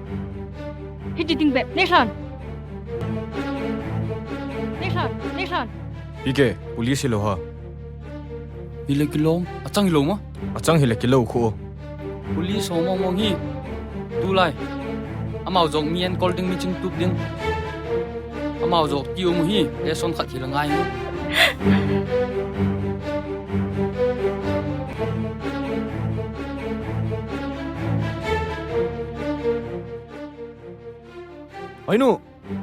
Hiti ding bep. Next one. Next one. Next one. Pi ke, police hilou ha. Hile kilom, achang hilou ma? Achang hile kilou khu. Police ho mong mong hi. Tulai. Amau jong mi enkol ding, mi chingtup ding. Amau jong kium hi, lesson khat hile ngai. Hoinu,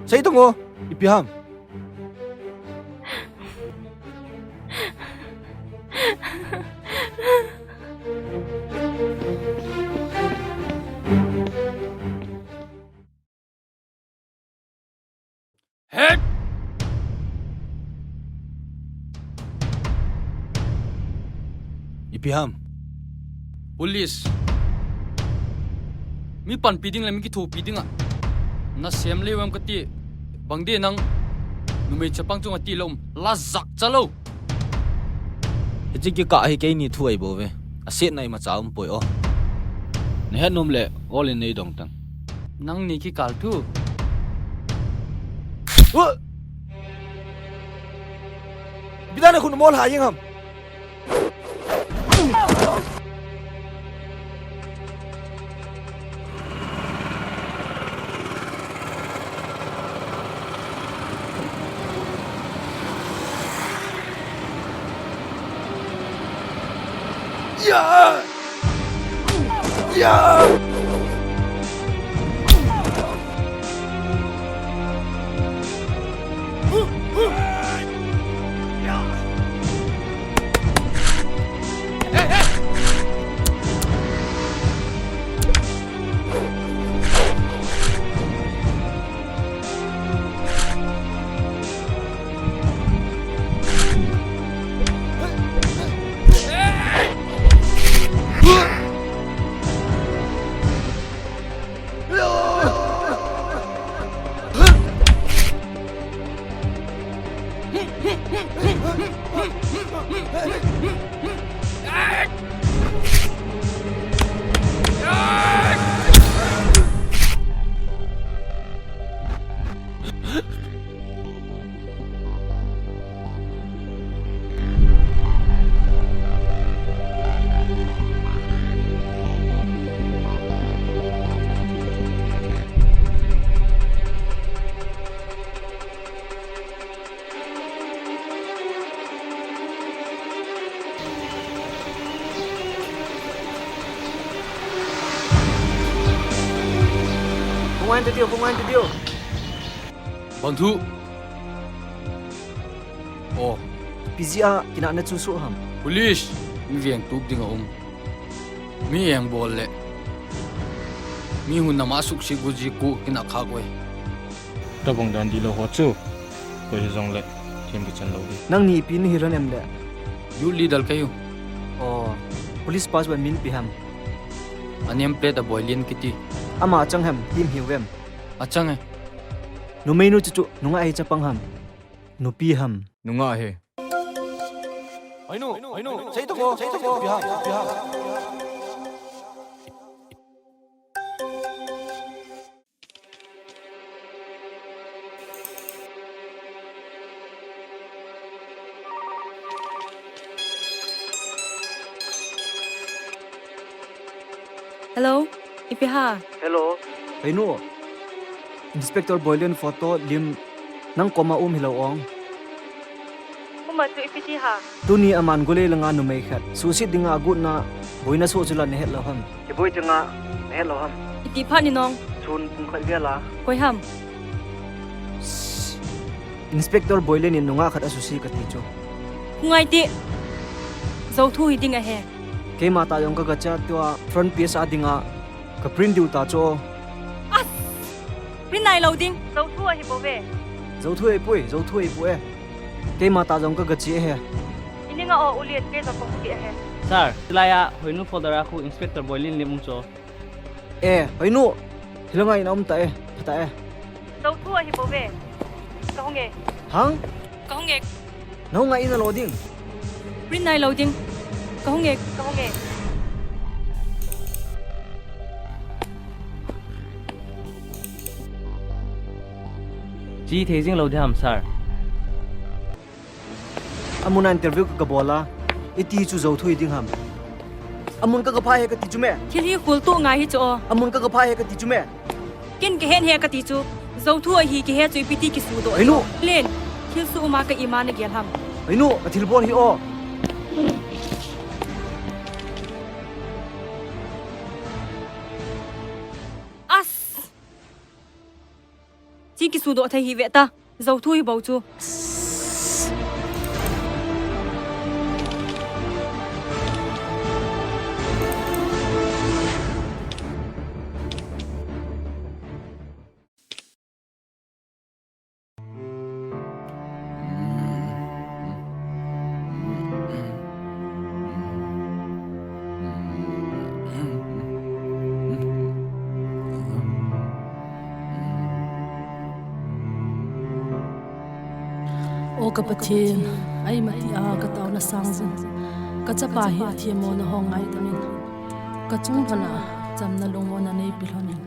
sei tong o, ipi ham? Het! Ipi ham? Police. Mi panpi ding le mi kithopi ding a. Nasem leu em kati. Bang de nang. Numei chapang chunga tilou. La jak chalou. Hiche kikah hi keini thu ahi bou ve. Asetna imacha umpoi o. Nahet nom le, ol in nei dong tang. Nangni kikah thu. Ua! Ipi dan a khun mol ha jeng ham. Khongai in tadiu, khongai in tadiu. Bang thu? O. Ipi jeh a kinahna chu soh ham? Police, mi veng tup ding aum. Mi engbol le. Mi hun nama suksi guji ku kinah khak uve. Tabang dan di lou ho chu. Koi hijongle, them kichan lou di. Nangni ipi nahi ran em le? Youth leader kahiu. O, police pass ban min ipi ham? A name plate a Boilian kiti. Ama achang ham, team hiu vem? Achang e. Numeinu chu chu, nungah ahi chapang ham? Nupi ham? Nungah ahi. Hoinu, hoinu, sei tong o, sei tong o. Ipi ham, ipi ham? Hello, ipi ham? Hello. Hoinu. Inspector Boilian photo lim nang koma um hilou ong. Uma chu ipi ti ham? Tuni aman golei langa numei khat suhset dinga agotna boina soh chu la nahet lou ham? Kiboi dinga nahet lou ham? Iti phat ni nong? Sun pung khat vel a. Koi ham? Inspector Boilian in nungah khat asuse kati chu. Khongai ti. Jou thu hiding ahi. Keima tah jong kaga che a tua front page a dinga ka print diu ta chu. As! Print nailou ding. Jou thu ahi bou ve. Jou thu ahipoi, jou thu ahipoi. Keima tah jong kaga che ahi. Ninga o, Ulian, kei jong kahung kit ahi. Sir, chulai a Hoinu folder a khu Inspector Boilin lim um chu. Eh, Hoinu. Hilanga in aum ta e, pha ta e. Jouthu ahi bou ve. Kahung e. Hang? Kahung e. Nahung a in alo ding. Print nailou ding. Kahung e. Kahung e. Che thei jing lou ding ham, sir. Amun a interview ka, kabol a, iti chu Jouthu hi ding ham. Amun ka, kapha he kati chu me. Thil hi khol toh ngai hi chu o. Amun ka, kapha he kati chu me. Ken kahet he kati chu. Jouthu ahi kahe chu ipi ti kisudoh. Hoinu. Len, thil suh uma ka ima nagel ham. Hoinu, ka thilbol hi o. As! Che kisudoh thei hi ve ta. Jouthu hi bou chu. O ka Pathen, aima tia ka taona sang jin, ka chapa hi athemmona ho ngaidam in, ka chung lhon a chamna lungmonna neipe lhon in.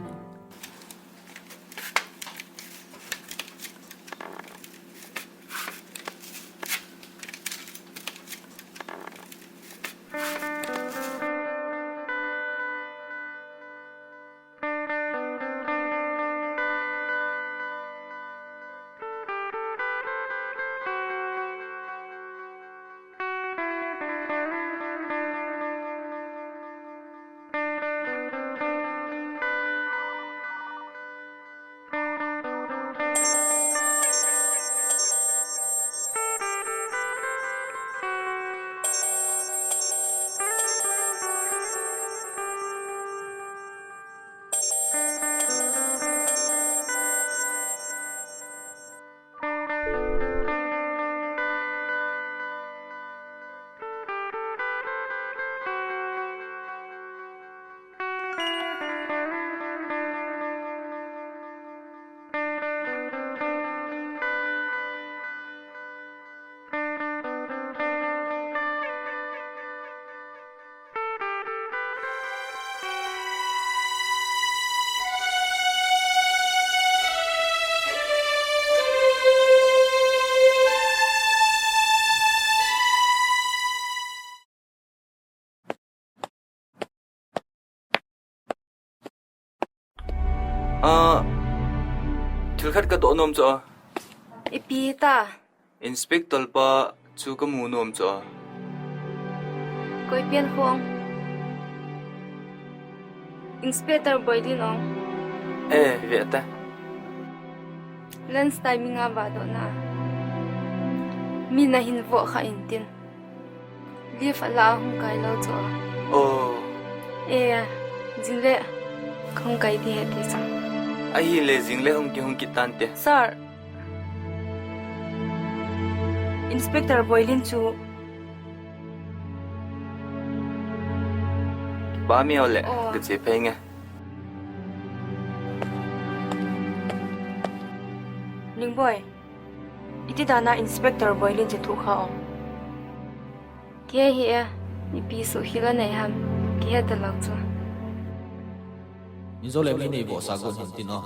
Ah, thil khat ka doh nom chu a. Ipi ta? Inspector pa chu ka mu nom chu a. Koi pian khong? Inspector Boilin ong. Eh, ve ta. Lunch timing a va doh na. Mi na hin vo kha in tin. Lift a la hung kai lou chu. Oh. Eh, jing le. Hung kai ti he ti sa. Ahile jing le hung ki hung kit tan te. Sir. Inspector Boilin chu. Ba mi ole, oh, ka che phei nge. Ningboi. Iti dan a Inspector Boilin chu thu kha ong. Kei hi e, ipi suhkhel anei ham, kihe talou chu. Injo le mi nei vo sa gon hin tin o.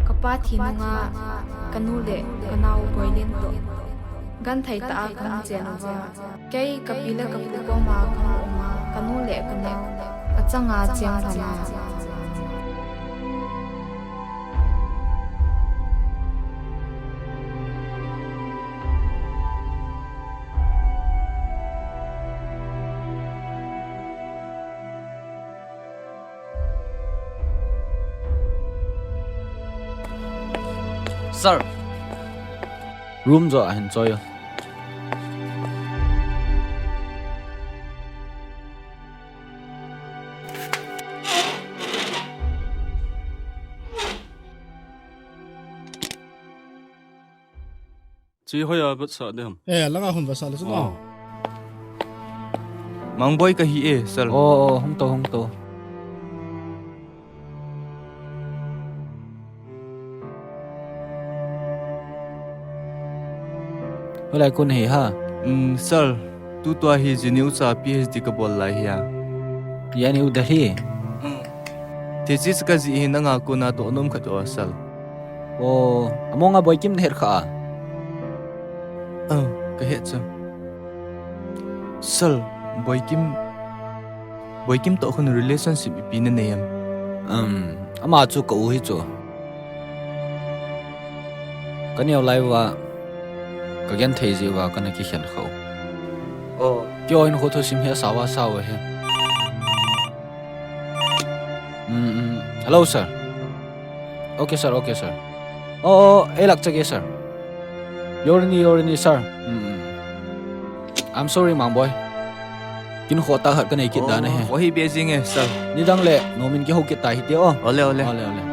Ka pa thi nunga ka nu le ka nao Boilin toh genthei tah a ka hung chen uva, kei ka pi le ka pu koma ka hung um a, ka nu le ka nao achanga cheng lhon a. Sir. Room joh a hin choi o. Chi hoiya vetsah ding ham? Eh, langa hung vetsah le chu na. Oh. Mangboi kahi e, sir. Oh, oh, hung to, hung to. Hoilai kon hi ha? Um, sir, tutua hi Geneva a PhD kabol lai hi a. Geneva Delhi? Um. Thesis kajih hi nanga kona toh nom khat o, sir. Oh, among a Boikim nahet kha a? Oh, kahet chu. Sir, Boikim, Boikim toh khun relationship ipi nanei em? Um, ama chu ka u hi chu. Ka neo lai uva, ka genthei jeh uva kana kikhen kha u. Oh. Keiho hin kho thusim hi asao asao hi. Mm, mm. Hello, sir. Okay, sir. Okay, sir. Oh, oh, ei lak chak e, sir. Yorni, yorni, sir. Mm, mm. I'm sorry, Mangboi. Kin kho ta khat ka nei kit dan ahi. Oh, ahi be jing e, sir. Nidang le, nomin kihou kit ta hite o. Ole, ole. Ole, ole.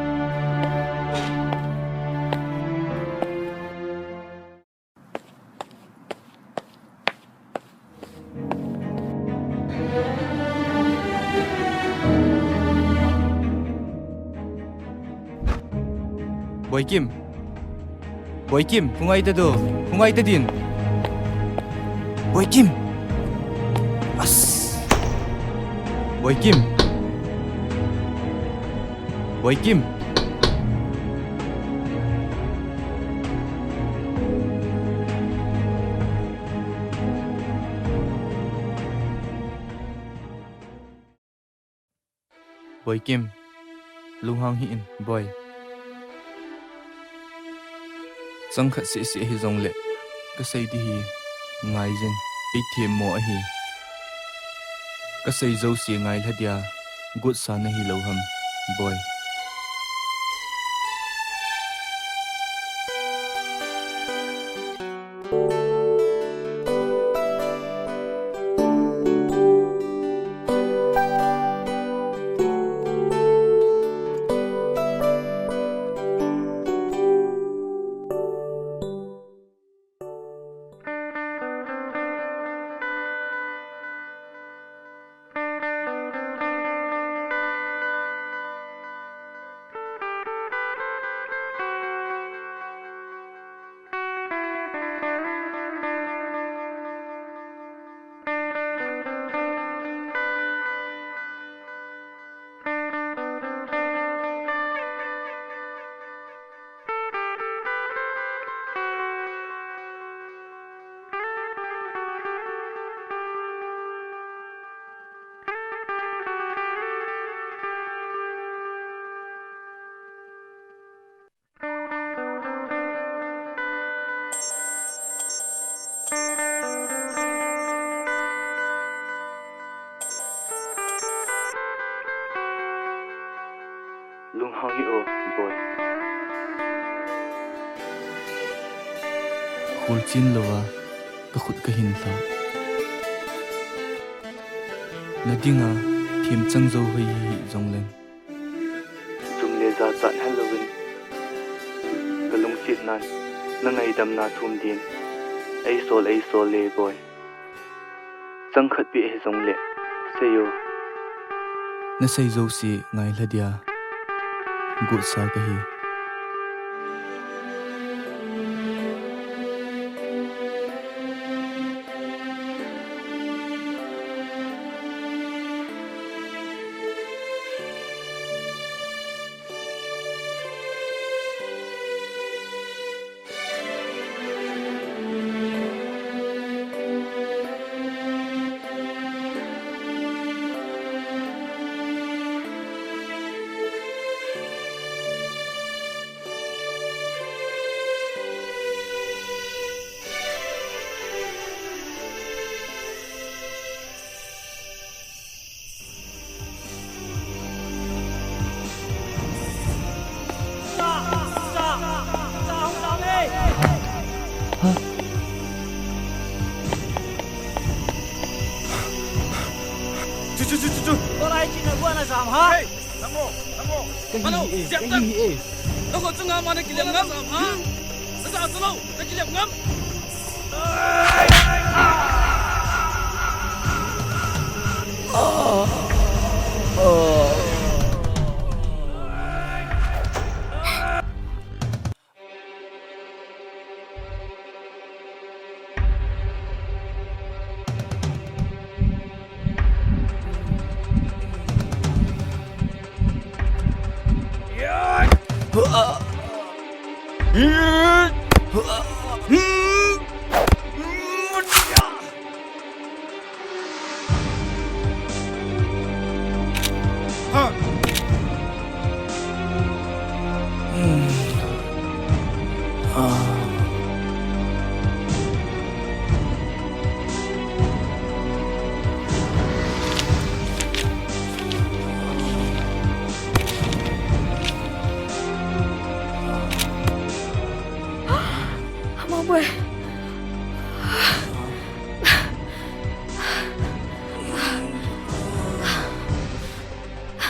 Boikim. Boikim, hung ai ta do. Hung ai ta din. Boikim. As. Boikim. Boikim. Boikim, lunghang hih in, Boi. Chang khat seh seh hijongle, kasei ding hi ngaijin, ei themmo ahi. Kasei jouse ngailha dia, gotsa nahi lou ham, Boi. Lunghang hih o, Boi. Kholchil louva, ka khut ka hin lha. Na dinga, themchang jou hoi hih jongleng. Chum le ja chan hel louvin, ka lungsetnan, na ngaidamna thum din, ei sol, ei sol le Boi. Chang khat beh hijongle, sei o. Na sei jouse ngailha dia, gotsa kahi. Am ha? Hey, namo, namo. Ka hi hi e, ka hi hi e. Nako chunga mana kilem ngam am ha? Nasa chalo, na kilem ngam. Mangboy.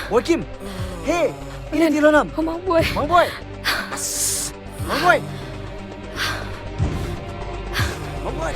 Boikim. Hey, ina dilo nam. Mangboy. Mangboy. Mangboy. Mangboy.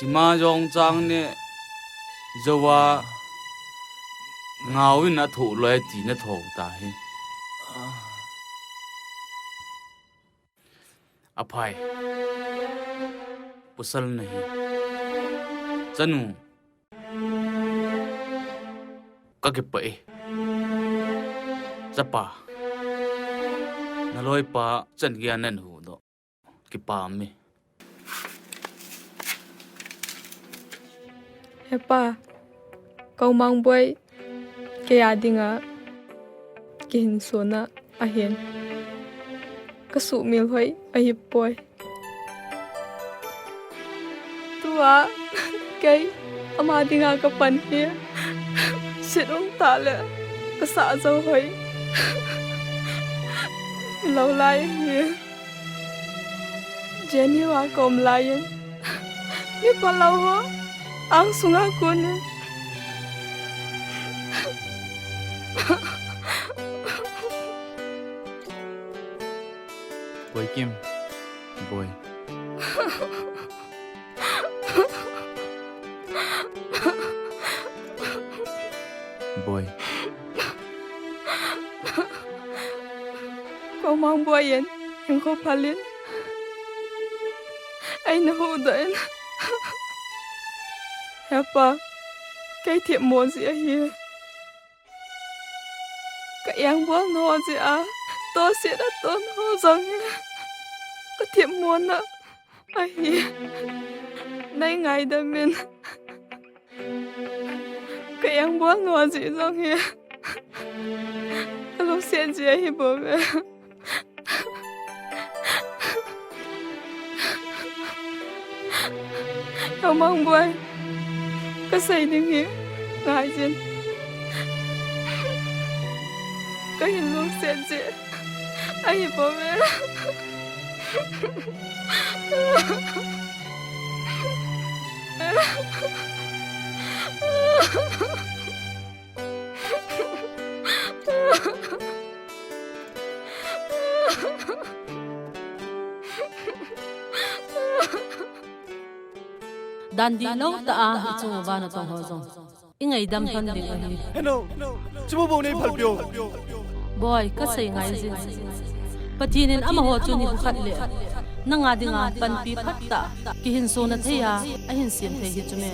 Sima jong chang ne joa ngau in a thoh loi ti na thoh ta hi. Aphai. Pasal nahi. Chanu. Ka kipah e. Chapa. Na loipa chan geiya nahin huhdoh. Kipah e. Hepa, ka u Mangboi, kei a dinga kihinsona ahin. Ka sumil hoi ahipoi. Pa, kei, ama dinga kapan hi. Sit um tah le, kasah jou hoi. Lo lai hi. Jenny va kom lai in. Mi palou ho, ang sunga kon in. Boikim, boi. Boi. Komang boi in, hing ko phalin. Aina hudoh in. Hepa, kei themmo ji ahi. Ka engbol nao jeh a, tohset a toh nao jong hi ka themmona ahi. Nei ngaidam in. Ka engbol nao jeh jong hi ka lungset ji ahi bou ve. Lhomang boi, kasei ding hi ngai jin. Kahin lungset jeh ahi bou ve. Dan dihlou tah a ichung uva natong ho jong i ngaidam lhon ding ahi. Heno, chubu bou nei phalpeh o. Boi, kasei ngai jin. Pathen in amaho chu nikhat le nanga dinga panpi phatah kihinsona thei a ahin sem thei hi chu me.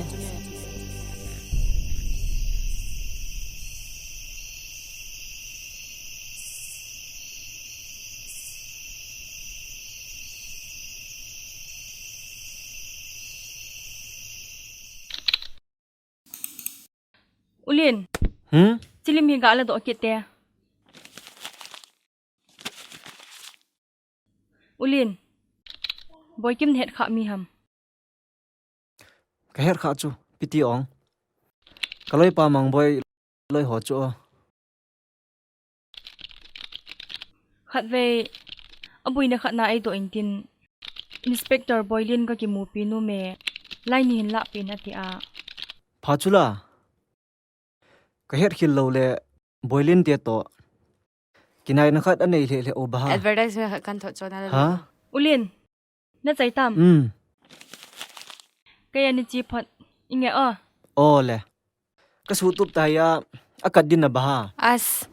U Lin. Hmm? Chilim hi gah ladoh kit te. U Lin. Boikim nahet kha mi ham? Kahet kha chu, ipi ti ong. Kaloipa Mangboi loi ho chu o. Khatvei, abuina khat na eidoh intin, Inspector Boilin kakimupi nom e, lai ni hin lahpeh in ati a. Pha chu la. Kahet khel lou le, Boilin te toh kinaina khat anei lheh lheh u ba ha. Advertisement khat kan thot chon a la. Ha? U Lin, nachai tam? Um. Kei ani chi phot, inge o. O le. Kasuhtup tai a, akat din na ba ha. As.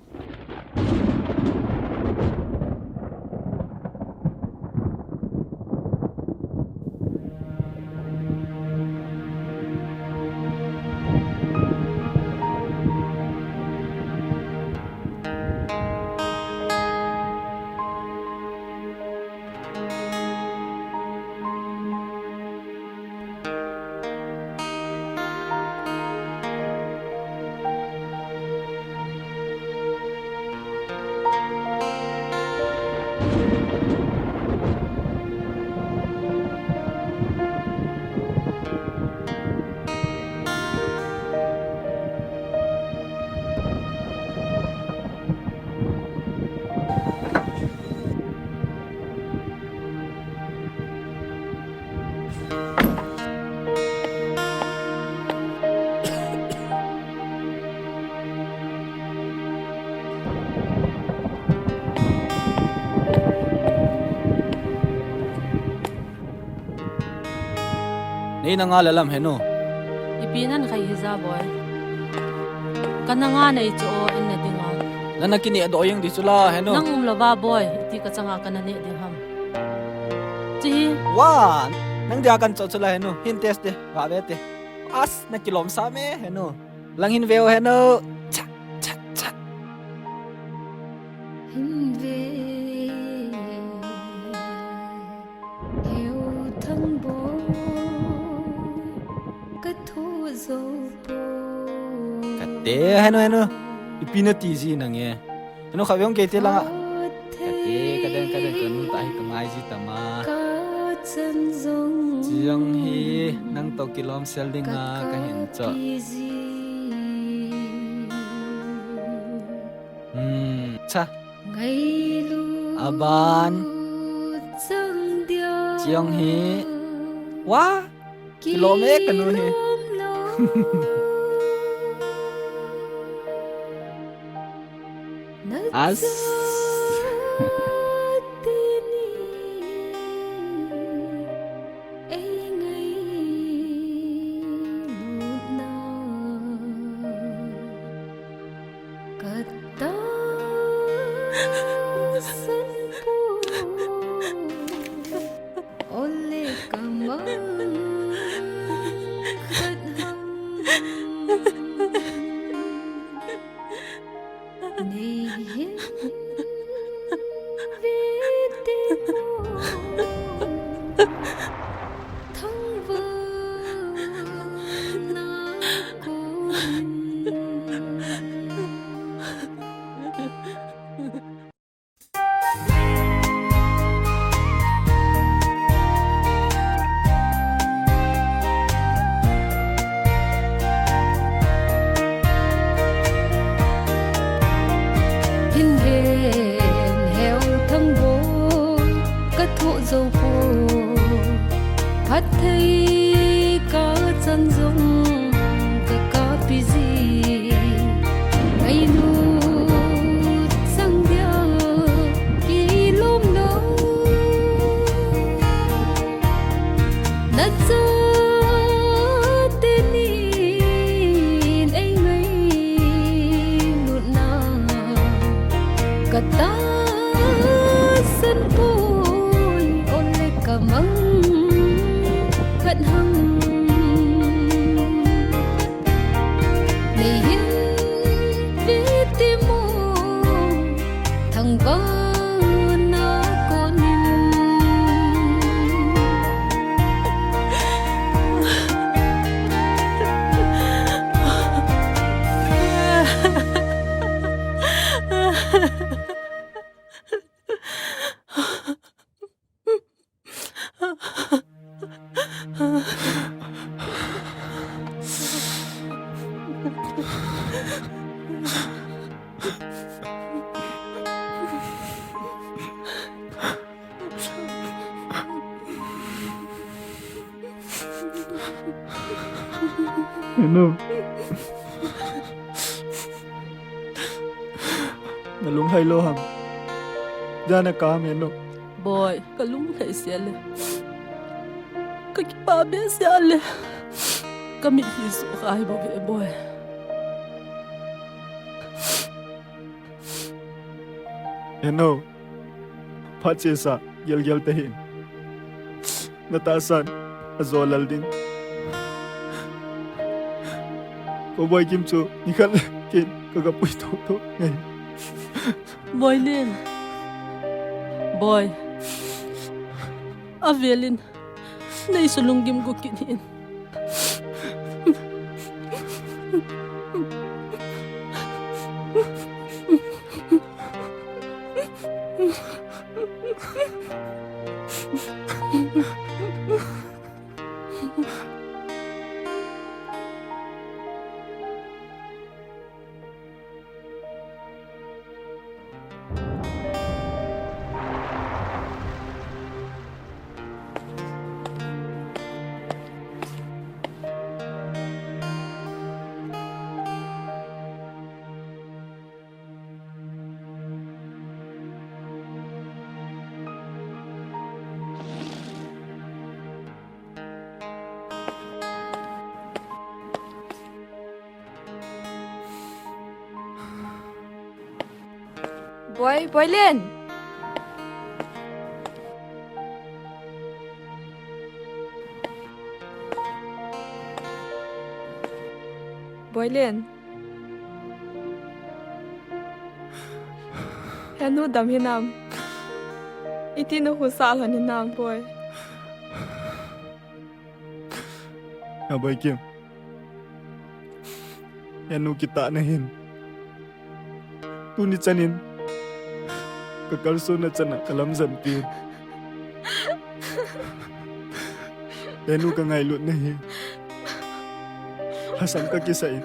Nei na nga la lam henu. Ipi nan khai hija boi. Kana nga nei chu o en na dinga. Nana kineh doh jeng di chu la henu. Nang um lou va boi, iti ka changa kana neh ding ham. Chi hi. Wa, nang dia kan cho chu la henu. Hin test de, va ve te. As, na kilom sa me henu. Lang hin ve o henu. Cha, cha, cha. Hin ve. Heu thang boi, ka thu zo poi. Kate, henu, henu. Ipi nati ji nang e. Henu, kha ve ong kei te langa. Kate, ka den, ka den, ka nu ta hi ka ngai ji tama. Ka Chiang hi nang toh kilom sel dinga kahin choh. Hmm, cha. Aban. Chiang hi. Wa. Kilom e kanu hi. As. Hin hen heu thang bo ka thoh zo po. Phat thei ka chan zong ka kapi ji. Ai nu sang dia ki lom lo. Na cha te ni ei ngai lut na. Ka ta san poi, ole ka mang khat hang. Nei hin ve ti mo, thang vang na kon in. Henu. Na lunglhai lou ham? Ijat na ka ham, Henu? Boi, ka lunglhai sia le. Ka kipah be sia le. Ka mitlhi sukha hi bou ve, Boi. Henu. Phat chesa, gelgel tahih in. Na tahsan ajo lal ding. Ka Boikim chu nikhat le kei in ka gapui thotho ngai. Boilen. Boi. Avel in. Nei su lunggim gu kit hih in. Boi, Boilen. Boilen. Henu dam hinam. Iti na husa lhon hinam, Boi. Aboikim. Henu kitah na hin. Tuni chan in. Ka kalsonna chan a ka lamjan pi. Henu ka ngailutna hi lhasam ka kisah in,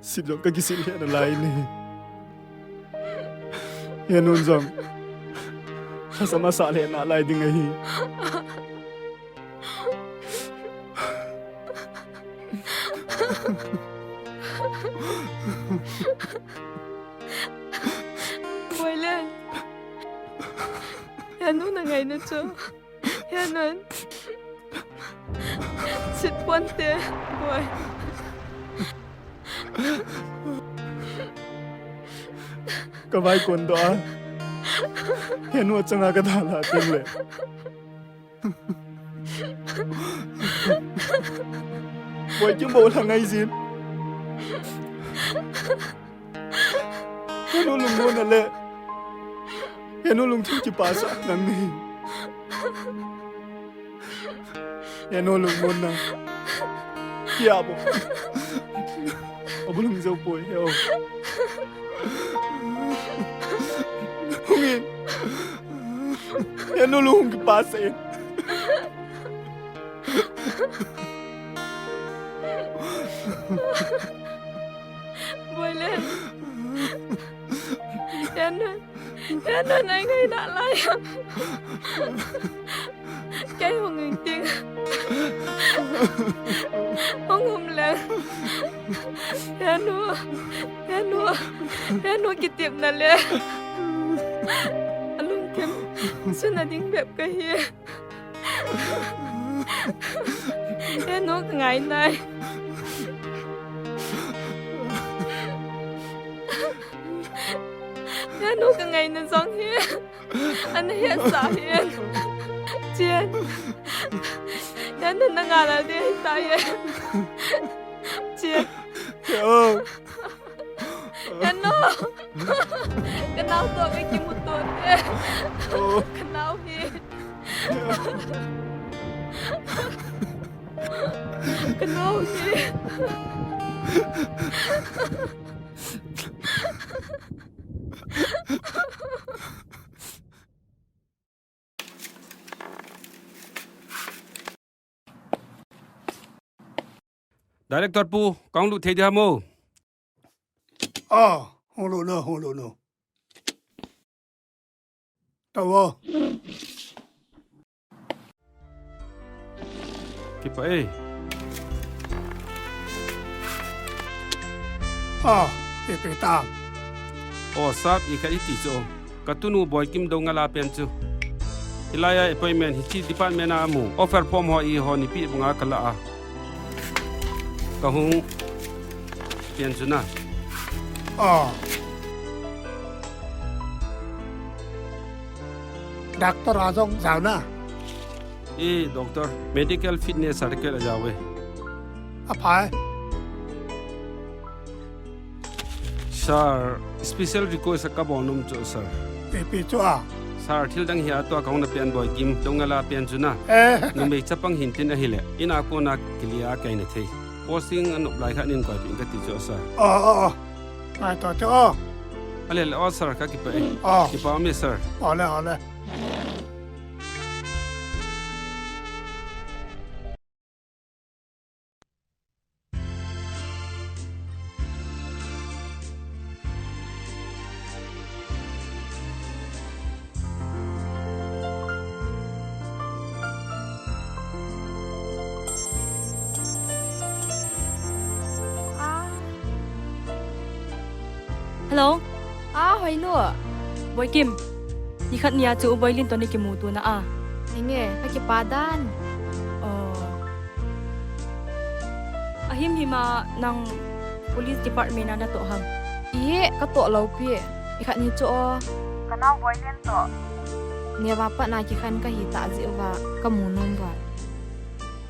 sit jong ka kisit lheh nalai in ahi. Henu jong lhasam asah lheh nalai ding ahi. Boilen. Henu na ngaina chu. Henu. Sit ponte, boi. Ka vaikon doh a, Henu achanga ka dalha teng le. Boikim bou lha ngai jin. Henu lungmonna le Henu lungthim kipasah nang nahi. Henu lungmonna kia bou. Abulhung jou poi he o. Hungin. Henu lung kipasah in. Boilen. Henu. Henu na ngai nalai. Kei hung ing ting. Hung um leng. Henu. Henu. Henu kitepna le. Alungthim suna ding bep kahi. Henu ka ngai nai. Henu ka ngaina jong hi ana hetsah hi. Chen. Henu na ngah lal ding ahi tai. Chen. Henu. Ka nao toh ka kimuto te. Ka nao hi. Ka nao hi. Director pu, kahung lut thei ding ham o? Ah, hung lut o, hung lut o. Tao o. Kipah e. Ah, ipi tah. O sap, ikhat iti chu. Ka tunu Boikim Doungel a pen chu. Hilai a appointment hiche department a amu. Offer form ho eiho nipeh banga ka la a. Ka hung pen chu na. Ah. Doctor a jong jao na. E, doctor, medical fitness certificate ajao e. Aphai. Sir, special request ka bol nom chu, sir. Ipi chu a? Sir, thil dang hi a tua kahung na pen Boikim Doungel a pen chu na. Eh. Numei chapang hin tin ahile, in a kona kilia kaina thei. Posting anop lai khat nin koipeh in kati chu, sir. Oh, oh, oh. Ngai to chu o. Ale le o, sir, ka kipah e. Oh. Kipah me, sir. Ole, ole. Hello. Ah, Hoinu. Boikim. Nikhat nia chu u Boilin toh na kimuto na a. Enge, ka kipah dan. Oh. Ahim him a nang police department a na toh ham? Ie, ka toh lou pi. Ikhat ni chu o. Ka nao Boilin toh. Neva pat na kikhen ka hi tah jeh uva, ka mu nom uva.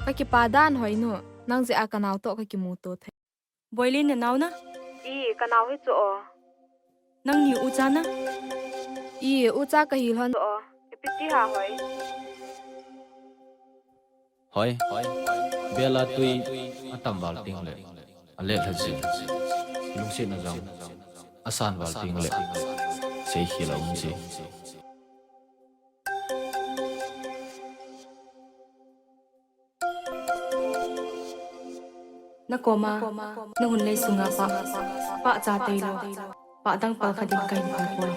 Ka kipah dan Hoinu, nang jeh a ka nao toh ka kimuto thei. Boilin na nao na? I, ka nao hi chu o. Nangni ucha na? I, ucha ka hi lhon. O, ipi ti ha Hoi. Hoi, bela tui atam val ting le, alet lha jin. Lungsetna jong asan val ting le, seikhel a um ji. Ka koma, na hun lei sunga pa, pa cha tei lo, pa dang pal kha ding ka hin phal poi.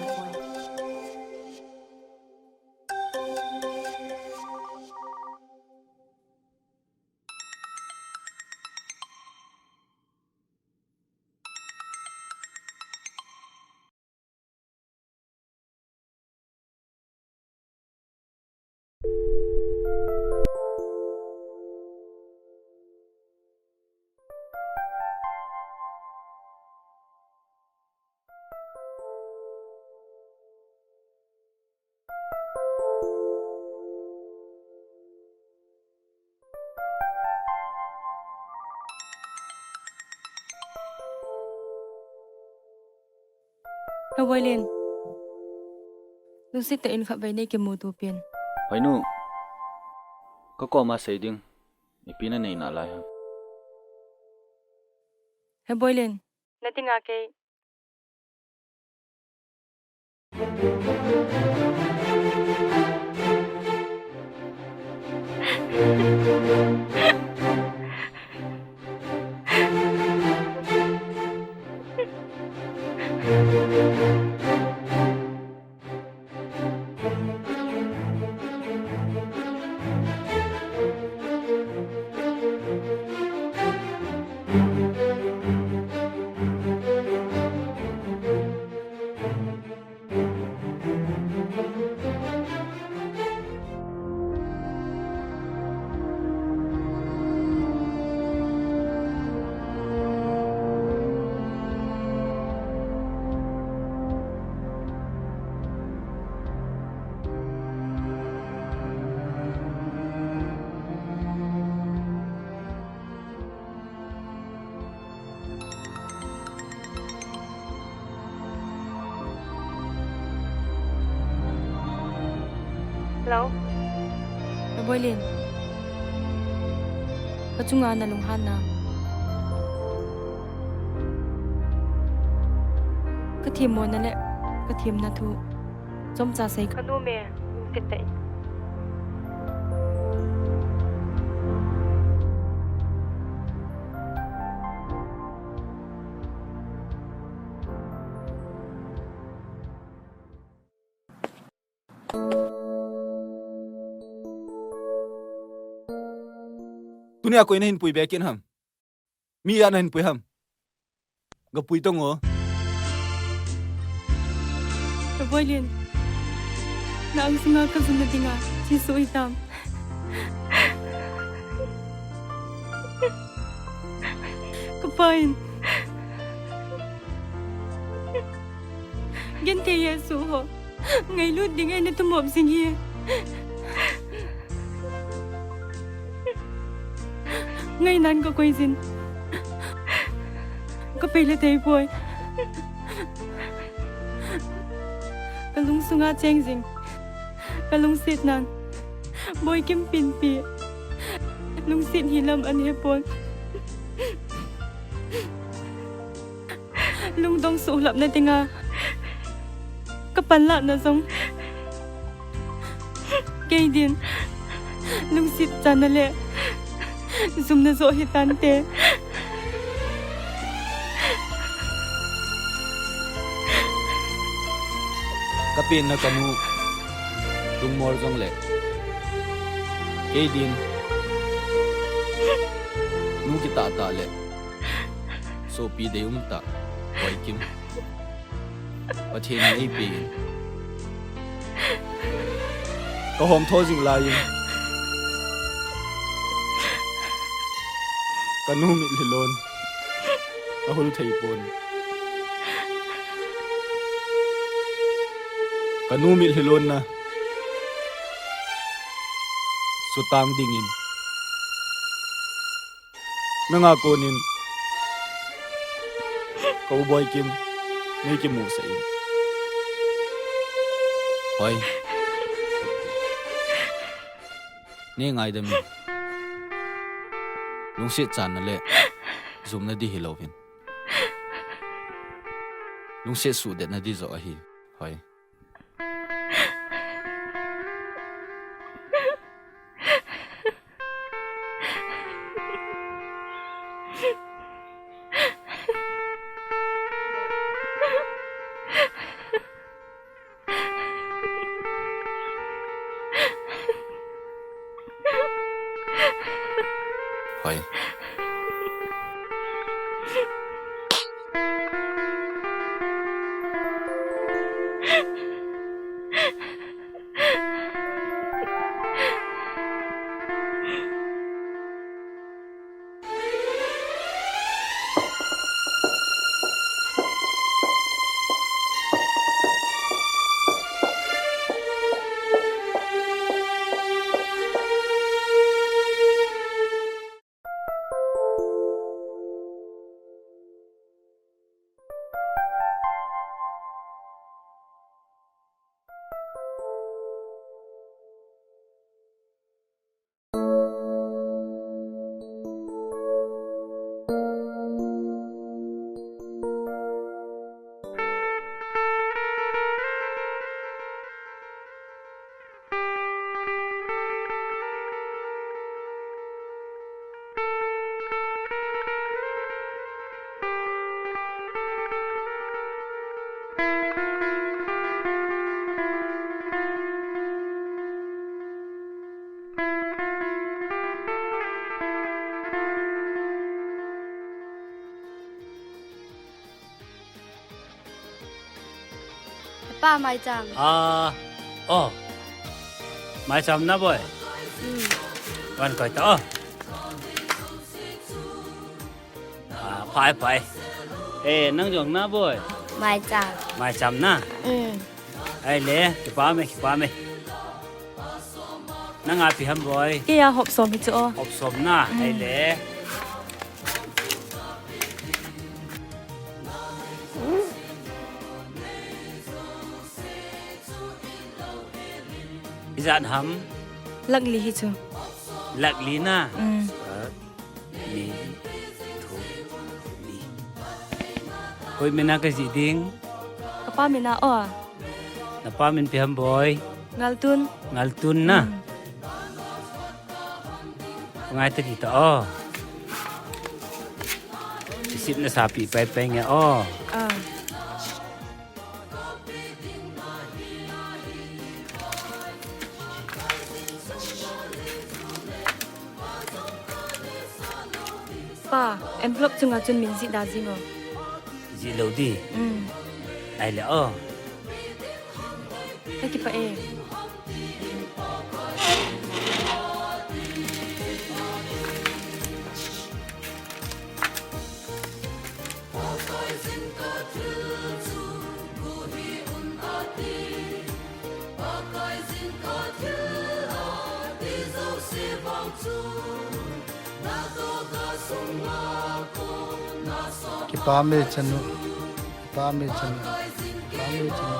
He Boilin. Lungset tah in khatvei nei kimuto pin. Hoinu. Ka koma sei ding. Ipi na nei nalai ham. He Boilin. Na dinga kei. Hello. He Boilin. Ka chunga na lunghan na. Ka themmona le ka themna thu. Chomcha sei ka nom e, lungset tah in. Tunia koi nahin pui be kit ham? Mi a nahin pui ham? Ga pui tong o. Ka Boilin. Na ang sunga ka zun na dinga. Jesu i tam. Ka pain. Genthei Jesu ho. Ngailut ding e na tumop jing hi. Ngainan ka koi jin. Ka pei le thei poi. Ka lungsunga cheng jing. Ka lungset nan. Boikim pinpi. Lungset hi lam an he pon. Lungdong suhlap na dinga. Ka panlah na jong. Kei din. Lungset chana le. Jumna jo hi tante. Ka penna ka nu. Lungmol jong le. Kei din. Nu kitah tah le. Sopi dei um tah, Boikim. Pathen in eipe in. Ka hom tho jing lai in. Ka nu mitlhi lon. Ka hul thei pon. Ka nu mitlhi lon na. Sutang ding in. Nanga konin ka u Boikim nei kimusah in. Hoi. Nei ngaidam in. Lungset channa le jumna di hilou hin. Lungset suhdetna di joh ahi. Hoi. Pa, maicham. Ah, oh. Maicham na, boi. Hmm. Van koi ta, oh. Ah, pai, pai. Eh, nang jong na, boi. Maicham. Maicham na. Hmm. Ai le, kipa me, kipa me. Nang a pi ham, boi. Kei a hop som hi chu, oh. Hop som na, hmm, ai le. Ijat ham? Lakh li hi chu. Lakh li na? Mm. Khat, ni, thum, ni. Koi mina ka ji ding? Ka pa mina, oh. Na pa min pi ham, boi? Ngaltun. Ngaltun na? Mm. Ngai ta kita, oh. Sip na sapi pai pai nge, oh. Ah. Pa, envelope chunga chun min ji da jing o. Ji lo di. Mm. Ai le, oh. Ka kipah e. Kipa me chanu. Kipa me chanu. Kipa me chanu.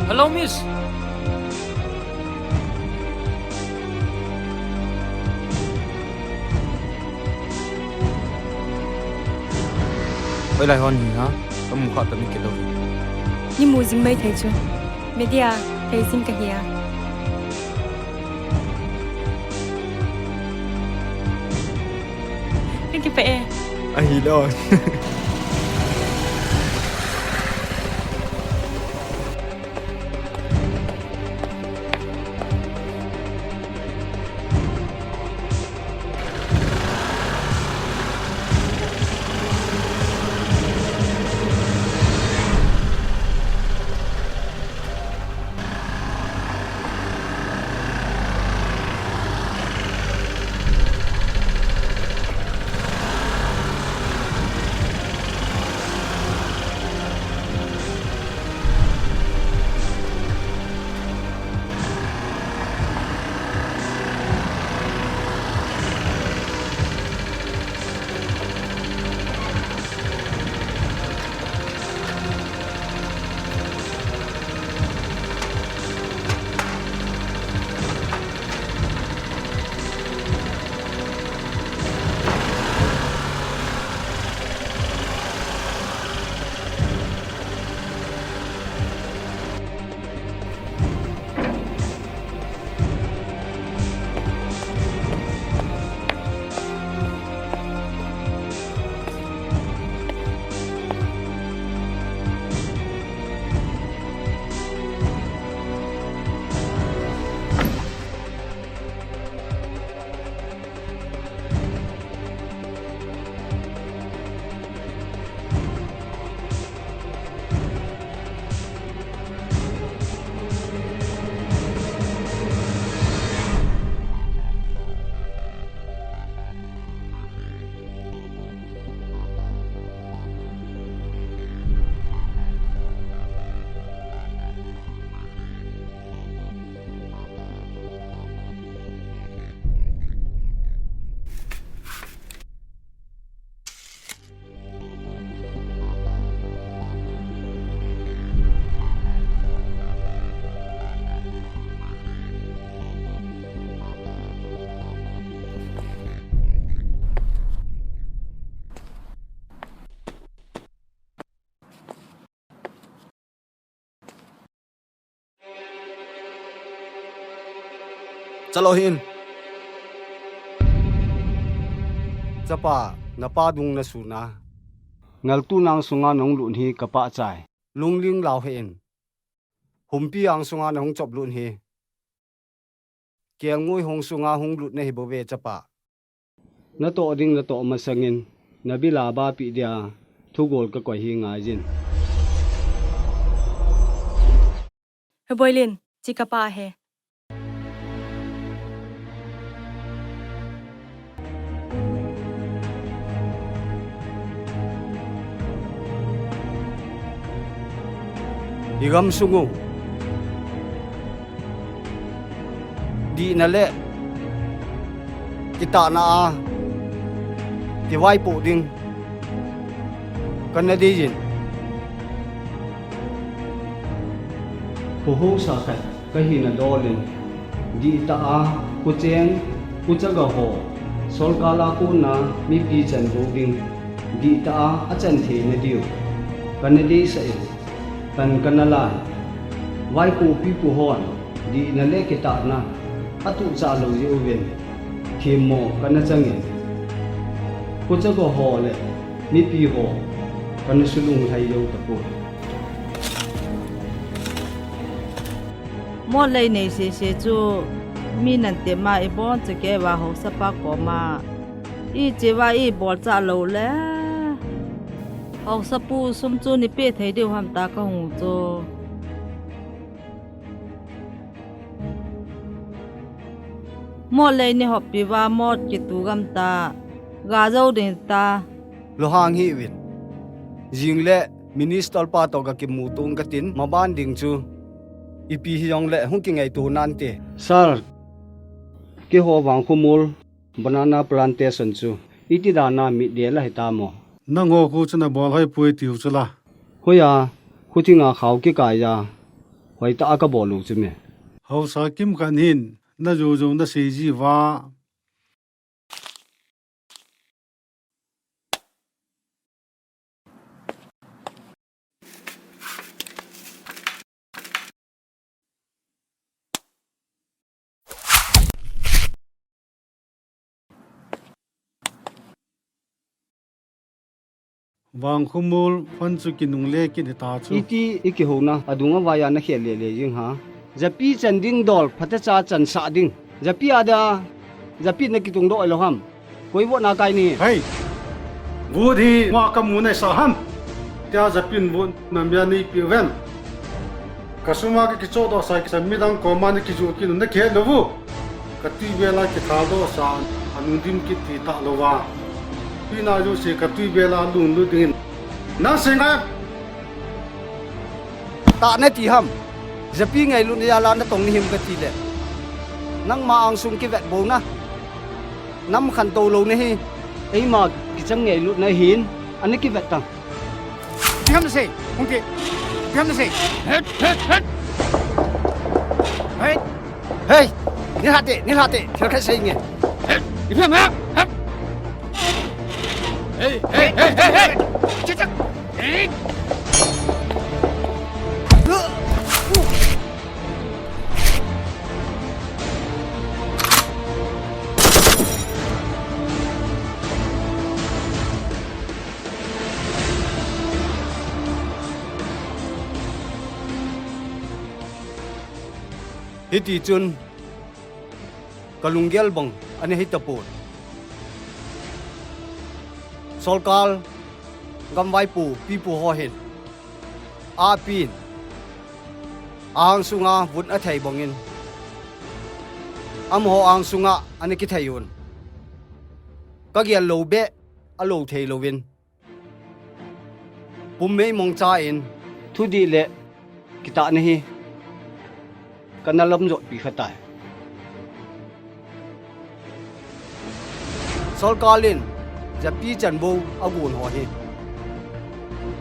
Hello, miss. Hoilai hon hi ha? Kamu kha tani kilo. Ni mu jing mai thei chu. Media thei jing kahi a. Thank you, pa e. Ahi lo. Talou hin. Chapa, napa dung nasun a. Ngaltu nang sunga nahung lut hi kapahchai. Lungling lou hih in. Humpi ang sunga nahung chop lut hi. Kelngoi hung sunga hung lut nahi bou ve chapa. Natoh ding natoh masangin, nabil a bapi dia, thugol kakoi hi ngaijin. He Boilin, chi kapa he. I gamsung u. Dihna le kitahna a kivaipoh ding kana deiyin. Khohousa khat kahina dolin dihtah a khucheng, khuchaga ho, sorkar a kona mipi chanbou ding dihtah a achan theina diu kana deisah in. Tan kana lan, vaipoh pipoh hon dihna le kitahna atuhchah lou jeh uvin themmo kana changin, khuchaga ho le mipi ho kana sulunglhai jou tapoi. Mot lei nei sese chu mi nante ma ibon chekei va haosapa koma iche va ibol chah lou le. Haosapu sum chu nei peh thei diu ham ta kahung u chu. Mot lei nei hoppi va mot kitu gam ta. Ga jou ding ta. Lohang hih uvin. Jing le minister pa toh ga kimuto ung katin maban ding chu. Ipi hijongle hung kingaito nante. Sir, keiho Vangkhomol banana plantation chu iti dan a mitdel ahi tam o? Nangho khu chu nabol hoi poi tiu chu la. Hoiya, khutinga khao kikai a, hoitah a kabol u chu me. Haosa kimkhat hin, najou jou nasei ji uva. Vangkhomol fund chu kinungle kit hita chu. Iti ikihouna, adung avai a nakhel lele jing ha. Japi chan ding dol, phatecha chansah ding. Japi a dia, japi nakitung doh lou ham. Koi vote nakai nahi. Hei! Vote hi ma kamu naisa ham. Tia japin vote namia neipeh uvem. Kasum a kakichoh doh sa kisan midang koma nakijoh kit u nakihet lou u. Katui bel a kithal doh sa anung dim kit ti talou va. Tuna jouse katui bel a lunglut dingin. Nang sei ngai. Tah nati ham. Japi ngailutna jal a natong nahim kati le. Nangma angsung kivet bou na. Nam khantou lou nahi. Eima kichang ngailutna hin. Ana kivet tang. Ipi ham nasei, Hungte? Ipi ham nasei? Het, het, het. Hei. Hei. Nilhah te, nilhah te. Thil khat sei inge. Het. Ipi ham, het, het. Hei, hei, hei, hei, hei. Chak, chak. Hei. Hiti chun kalunggel bang ana hi tapon. Sorkar gam vaipo pipo ho hin apin, angsunga vun athei bangin, amaho angsunga ana kithei un. Kagel lou beh, alou thei louvin. Pummei mongcha in thudih le kitahna hi kana lamjotpi kha tai. Sorkar in japi chanbou agon ho hi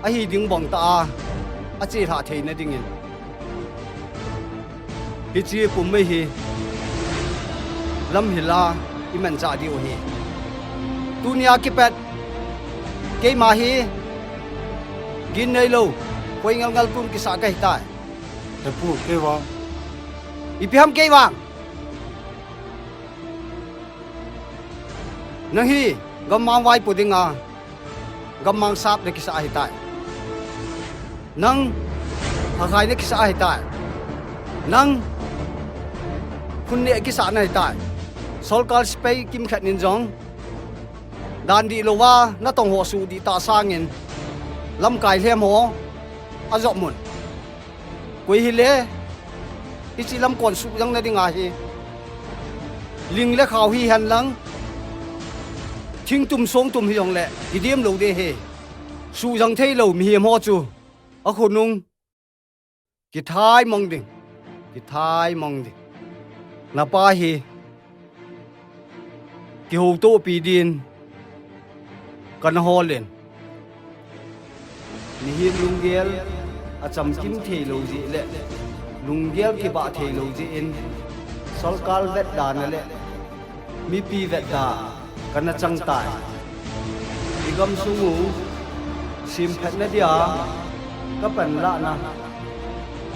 ahi ding bang tah a, achelhah theina dingin. Hiche pummei hi lamhil a imanchah diu ahi. Tunia kipat keima hi gin neilou, khoi ngalngal tun kisah kahitai. Hepu, kei vang. Ipi ham kei vang? Nang hi gammang vaipo dinga gammang sap na kisah ahitai. Nang hakhai na kisah ahitai. Nang phun ne kisah na ahitai. Sorkar sepai kimkhat nin jong dan dih louva natong ho suhdih tah sangin lamkai lhem ho ajop mun. Koi hile hiche lamkon suhjang na ding ahi. Ling le khao hihen lang, thingtum songtum hijongle kidem lou ding ahi. Suhjang theilou mihem ho chu akhonung kithai mong ding, kithai mong ding. Napa hi kihoutopi din kana holin, mihem lunggel achamkim theilou jeh le lunggel kibah theilou jeh in, sorkar vetdana le mipi vetda kana chang tai. Igamsung u semphatna dia kapanlahna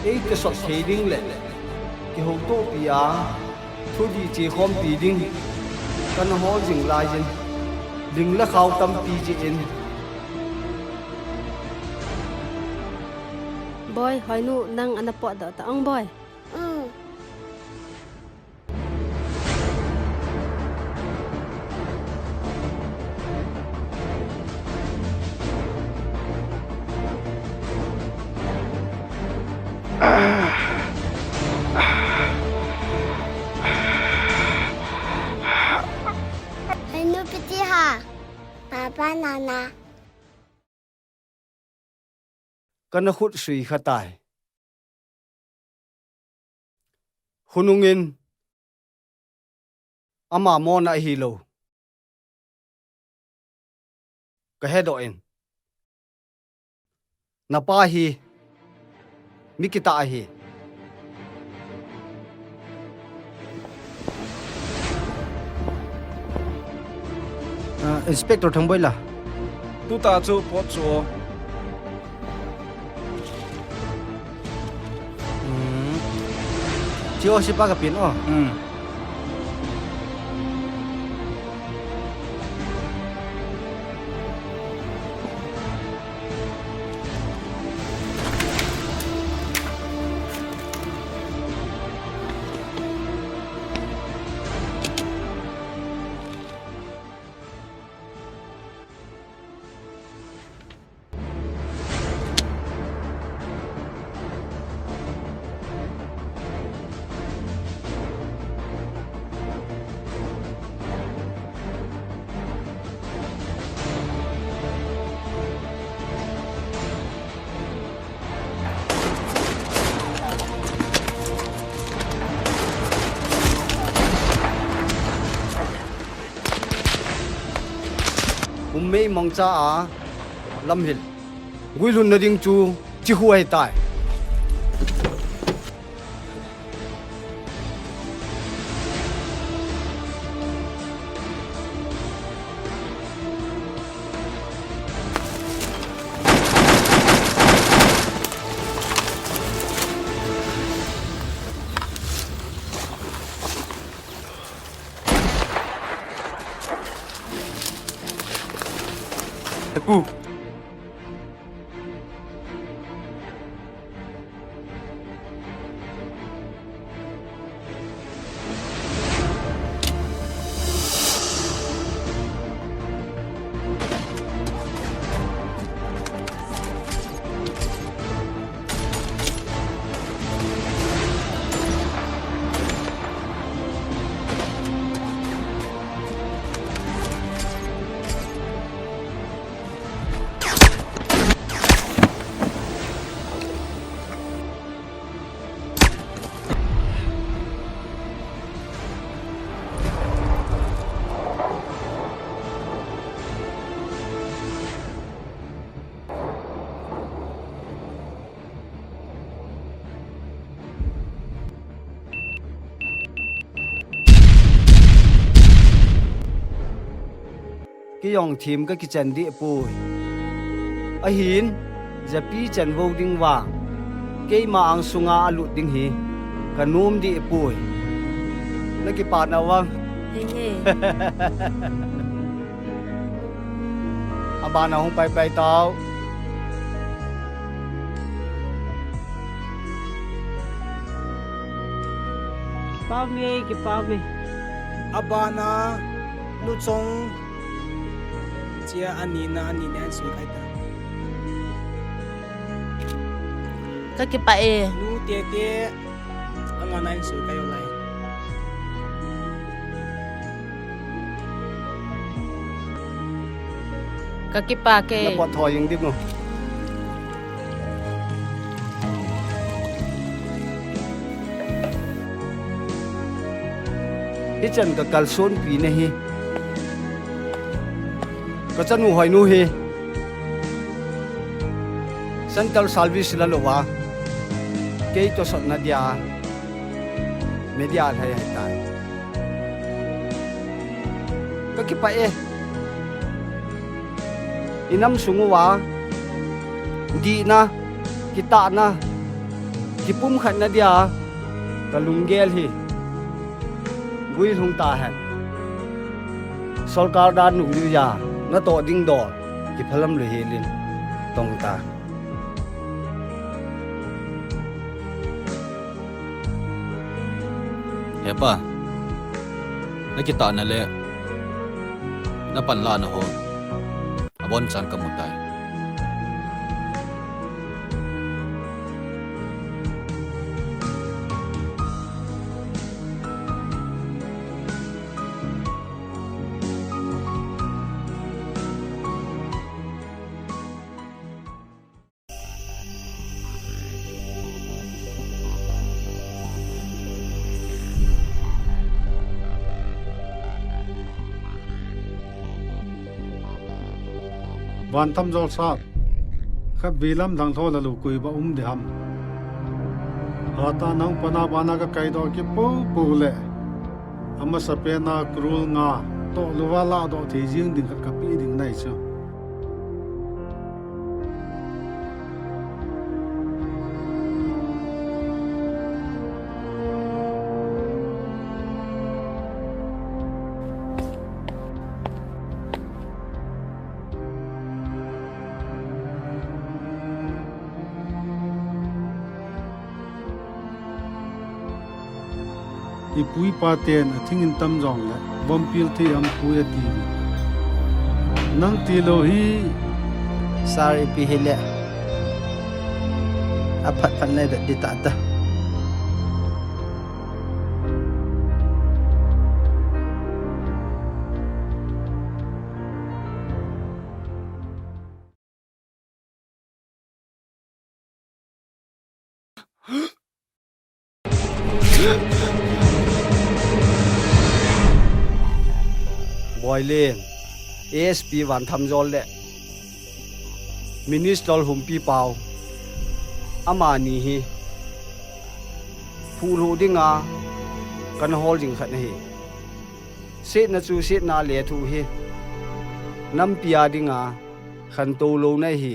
eitosot thei ding le kihoutopi a thudih chekhompi ding kana hol jing laiyin, ling le khao tampi jeh in. Boi, Hoinu, nang ana potdoh ta ong, Boi. Hoinu, ipi ti ham? Papa, Nana. Kana khut sui kha tai. Khonungin ama mona ahilou kahedoh in, napa hi mi kitah ahi. Ah, Inspector Thangboi la. Tuta chu pot chu o. Hmm. Chu o, sipa kapin o. Hmm. Kum mei mangcha a lamhil guilhunna ding chu chikhu ahitai. Hepu. Kei jong thim kakichan deh poi. Ahin, japi chanvo ding vang keima angsunga alut ding hi kanom deh poi. Nakipah nau vang. He he. Abana hung paipai tau. Kipah me, kipah me. Abana, nu chong chia anina, anina an sui kai ta. Ka kipah e. Nu tete, angana an sui kai lai. Ka kipah e. Na pot thoi jing ding u. Hichan ka kalsonpi na hi. Ka chanu hoi nu hi. Central service la lou va. Kei toh sotna dia. Media lhai hai tai. Ka kipah e. I nam sung uva dihna, kitahna, kipumkhatna dia ka lunggel hi guilhung ta hen. Sorkar dan nungjuija natoh ding dol kiphalam lou helin tong ta. Hepa, na kitahna le na panlahna ho abonchan ka mu tai. Vanthamjol sir, khatvei lam dang lhou la lou koi ba um ding ham. Hatah nang pana bana ka kaidoh kit poupou le. Amasapen a crore nga toh louva ladoh thei jing ding khat ka pe ding nahi chu. I pu i pa ten athing in tam jongle, vom pil thei ham pu ati. Nang tilou hi. Sir, ipi hile aphat phat nai vet ding tah ta. Boilen, A S P Vanthamjol le Minister Humpipao, amani hi phuhlhuh dinga kana hol jing khat ahi. Setna chu setna lethuh hi nampi a dinga khantou louna hi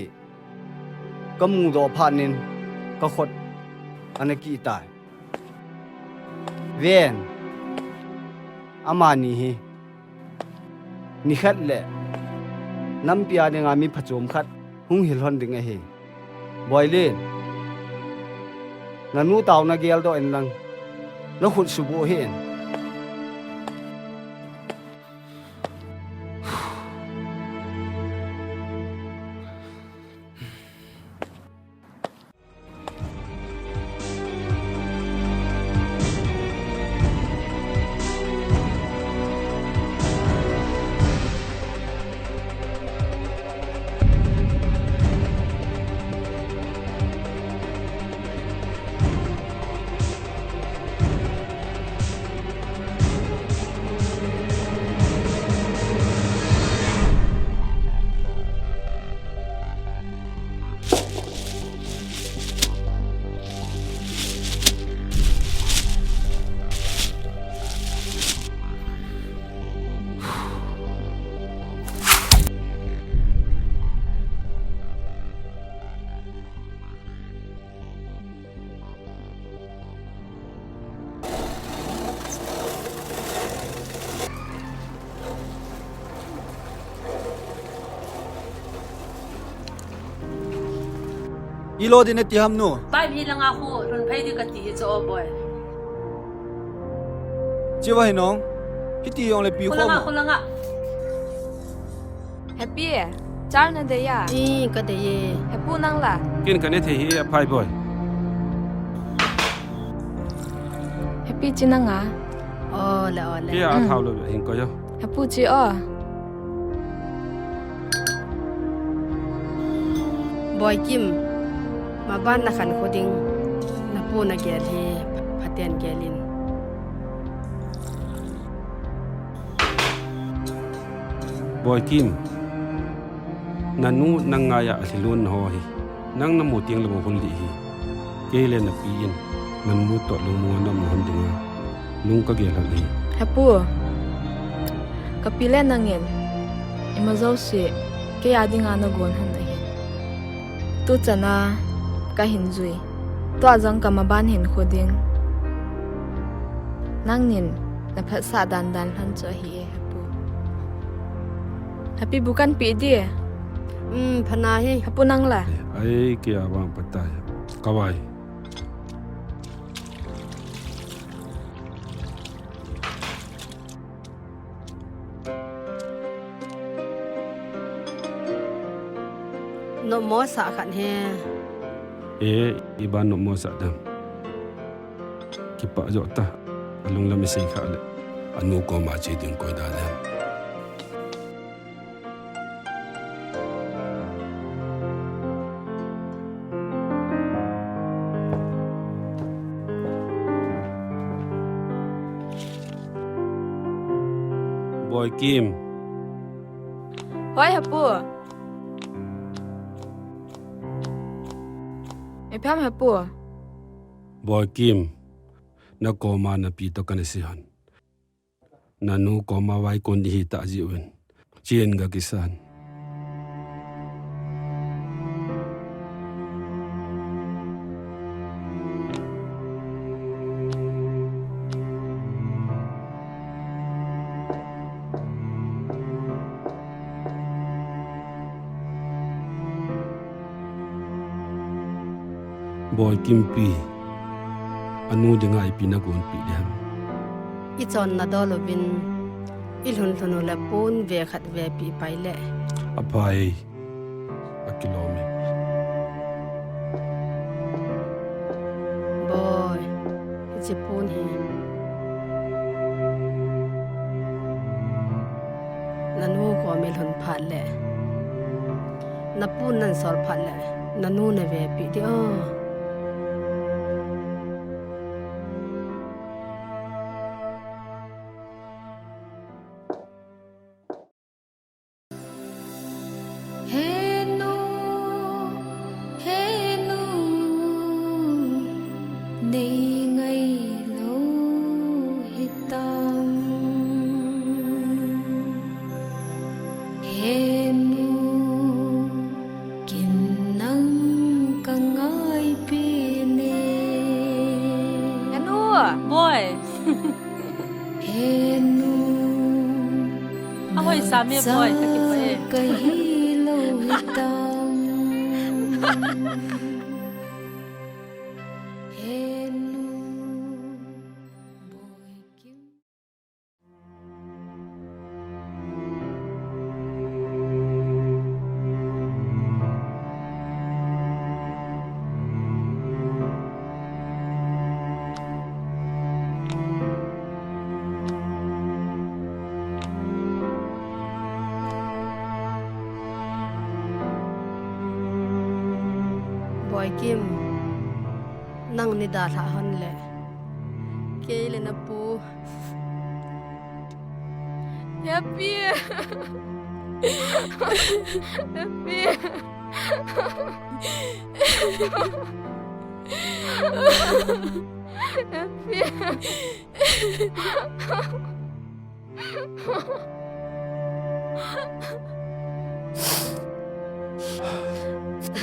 ka mudoh phat in ka khut ana kih tai. Ven, amani hi nikhat le nampi a dinga mi phachom khat hung hi lhon ding ahi. Boilen, nanu taona geldoh in lang, na khut subuh hih in. Ilo din nati ham nu. Pai mi langa khu lhun phei di kati hi chu o boi. Chiva hi nong. Hiti jong le pi kho. Khulanga, khulanga. Happy, chal na dei a? Ih, ka dei e. Happy nang la? Ken ka ne thei hi a phai boi. Happy chi nang a? O le, o le. Kei a thau lo hin ko yo. Happy chi o. Boi Kim, maban na khan kho ding, na pu na gel hi, phaten gel in. Boi Kim, na nu nang ngai a alhi lon ho hi, nang na mu tiang le bou hon li hi. Kei le na pi in, na mu to lung mu nam na hon ding a. Lung ka gel hal hi. Happy, ka pi le nang in, ima jouse, kei a ding a na gon hon ahi. Tu chan a, ka hin jui. Tua jong ka maban hin kho ding. Nang nin, na phatsah dan dan hon chu ahi e, Happy. Happy bu kan pi di. Um, pha na hi. Happy nang la? Ai, kei a vang patai. Ka vai. Nopmo sa khat he. E, iban nopmo sa dam. Kipah jo ta. Alung lam isei kha le. Anu koma che ding koi da dam. Boi Kim. Hoi, Happy. Ipi ham, Happy? Boi Kim. Na koma na pi to kana sei hon. Na nu koma vai kon di hi ta ji uvin. Chien ga kisan. Boi Kimpi, anu dinga ipi na gonpi ding ham? I chonna dol uvin, i lhun lhun u le pon ve khat ve pi pai le. Aphai, akilom e. Boi, hiche pon hi. Na nu kom i lhun phat le. Na pon nan sol phat le, na nu na vepi ding o. He nu, he nu, nei ngai lou hitam. He nu, kin nang ka ngaipi ne. He nu. Boi. He nu. Ahoi sa me boi, ka kipah e. Ka hi lou hitam. He nu. Boi Kim. Boi Kim, nang nei dalha hon le. Kei le na pu. Happy. Happy. Happy.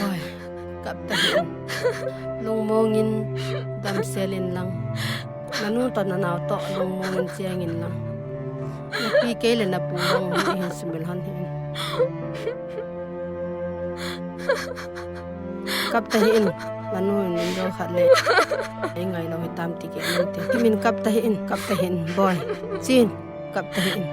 Oi, kap ta hen. Lungmong in damsel in lang. Na nu toh na nao toh lungmong in cheng in lang. Na pi kei le na pu lang hin sumil hon hin. Kap tahih in. Nanu in min jo khat le. Ei ngai lou hitam ti kei lou te. Kim in kap tahih in, kap tahih in, Boi. Chin, kap tahih in.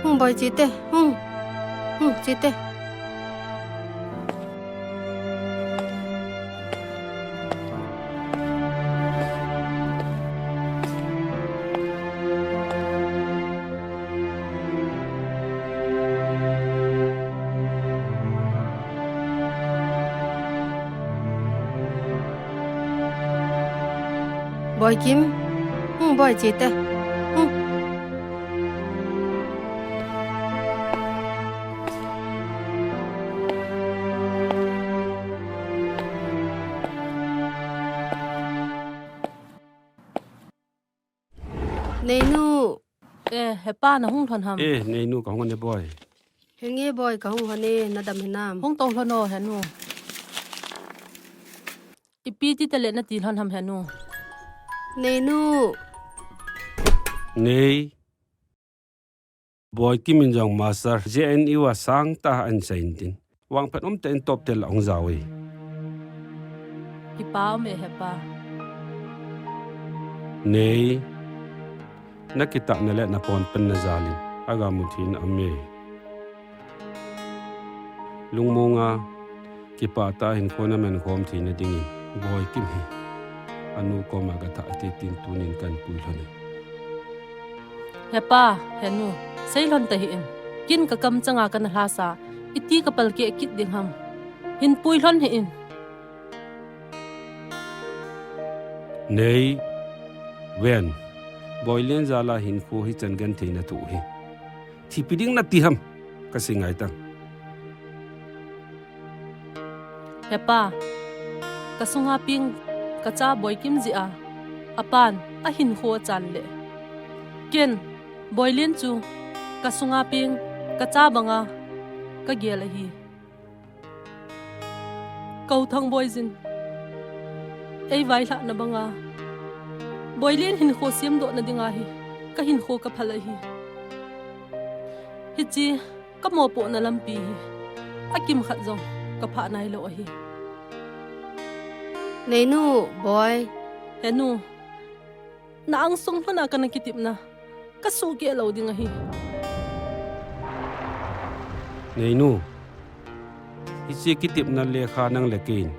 Hung Boi, che te, hung. Hung, che te. Boi Kim, hung Boi, che te, hung. Neinu. Eh, hepa, na hung lhon ham? Eh, Neinu, ka hung lhon e Boi. Henge Boi, ka hung lhon e, na dam hinam? Hung tou lhon o, henu. Ipi ti tale na ti lhon ham, henu? Neinu. Nei. Boi Kim in jong master, J N U a sangtah a ahin sah in tin. Vangphat umtah in top ten lah hung jao e. Kipa um e hepa. Nei, na kitahna le na ponpen na jal in, aga mu thei na um e. Lungmong a, kipah tah a hinkho na man khom theina dingin, Boi Kim hi anu koma ka thah te tin tunin kan pui lhon e. Hepa, henu, sei lhon tahih in. Kin ka kamchang a kana lhasa, iti ka palkeh kit ding ham? Hin pui lhon hih in. Nei, Ven, Boilen jal a hinkho hichan genthei na thoh hi. Thipi ding na ti ham, ka sei ngai tang. Hepa, ka sunga peng ka cha Boi Kim jeh a, apan ahinkho achan le. Ken, Boilen chu ka sunga peng ka cha banga ka gel ahi. Ka u Thangboi jin ei vailhahna banga, Boilen hinkho semdohna dinga hi ka hinkho ka phal ahi. Hiche ka mopohna lampi hi akimkhat jong ka phah nailou ahi. Neinu, Boi. Henu, na angsung lhon a kana kitepna ka suhkeh lou ding ahi. Neinu, hiche kitepna lekha nang le kei in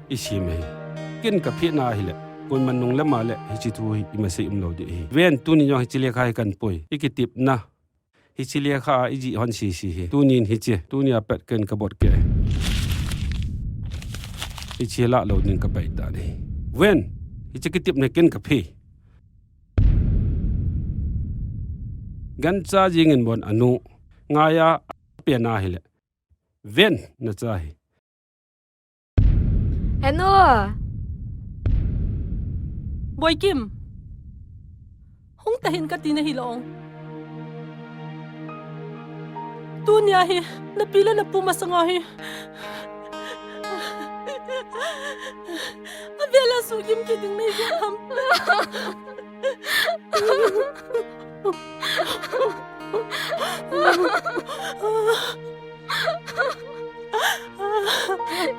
i sim ahi. Ken ka phehna ahile, koiman nung le ma le hiche thu hi ima sei umlou ding ahi. Ven, tuni jong hiche lekha hi kan pui. I kitepna hiche lekha a i jih hon sese hi. Tunin hiche, tuni a pat ken ka bot keh e. Hiche lah lou ding ka pai tan ahi. Ven, hiche kitepna ken ka phe. Gancha jingin bon anu, ngai a pen ahile. Ven, na cha hi. Henu. Boikim. Hung tahih in kati nahi lou. Tunia hi, napi le napu masanga hi. Avela sugim kiding nahi ham.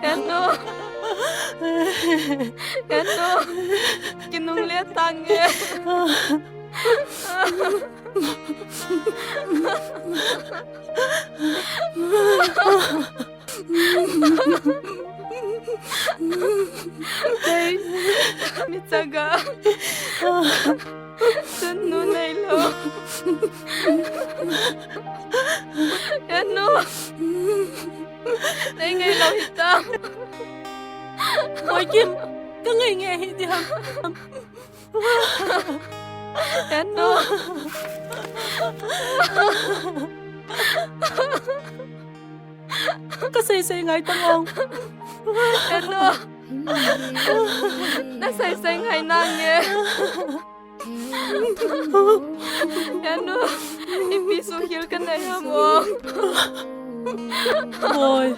Henu. Henu. Kinungle tange. Hei, mi chaga. Chanu neilou. Henu. Nei ngailou hitam. Boikim, ka ngai nge hi diham. Henu. Ka seisei ngai tang ong. Henu. Na seisei ngai nange. Henu. Ipi suhkhel kanei ham o. Boi.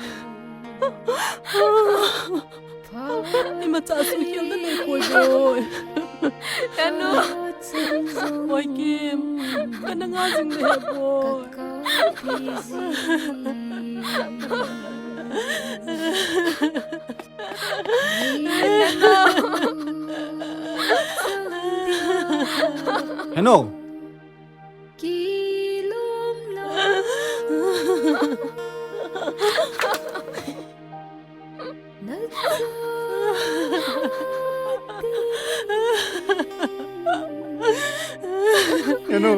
Imacha suhkhel nanei poi boi. Henu. Boi Kim. Kana nga jing nahi boi. Henu. Henu.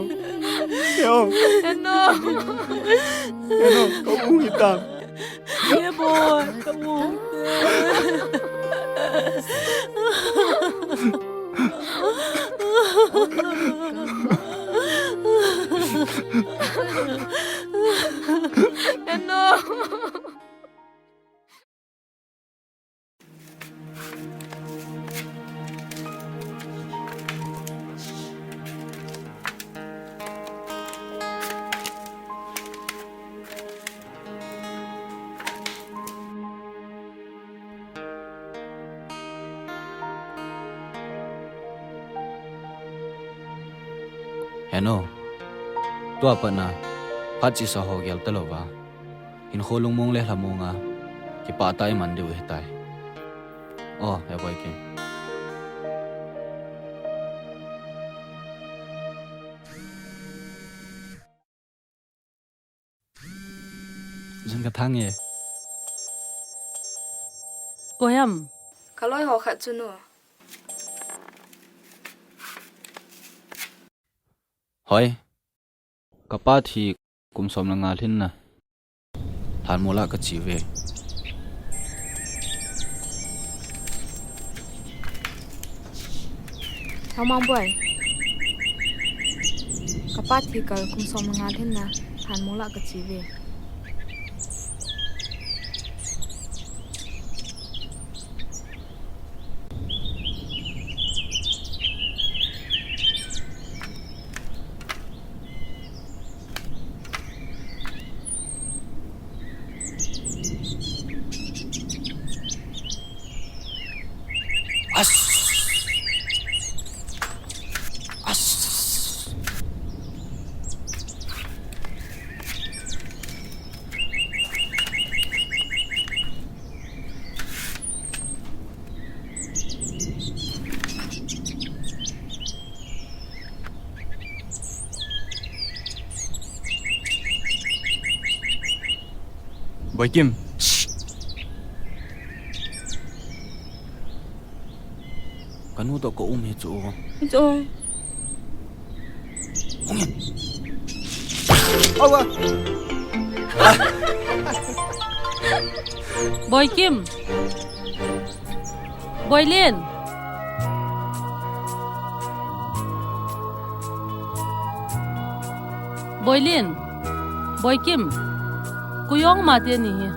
Henu. Henu. Henu, ka u hita. Ye boi, ka u. Henu. Henu, tua patna, phat chesa ho gel talouva, hinkho lungmong le lhamong a, kipah tah a iman diu ahitai. O, he Boikim. Jin ka thang e. Koi ham? Ka loi ho khat chu nu. Hoi. Ka pa thi kum som le nga lhin na. Lhanmol a ka che uve. Thaomang boi. Ka pa thi kal kum som le nga lhin na, Lhanmol a ka che uve. As. As. Boikim. Ka nu toh ka um hi chu. Hi chu. Hung in. Awa. Boikim. Boilin. Boilin. Boikim. Koi jong mate ni hi.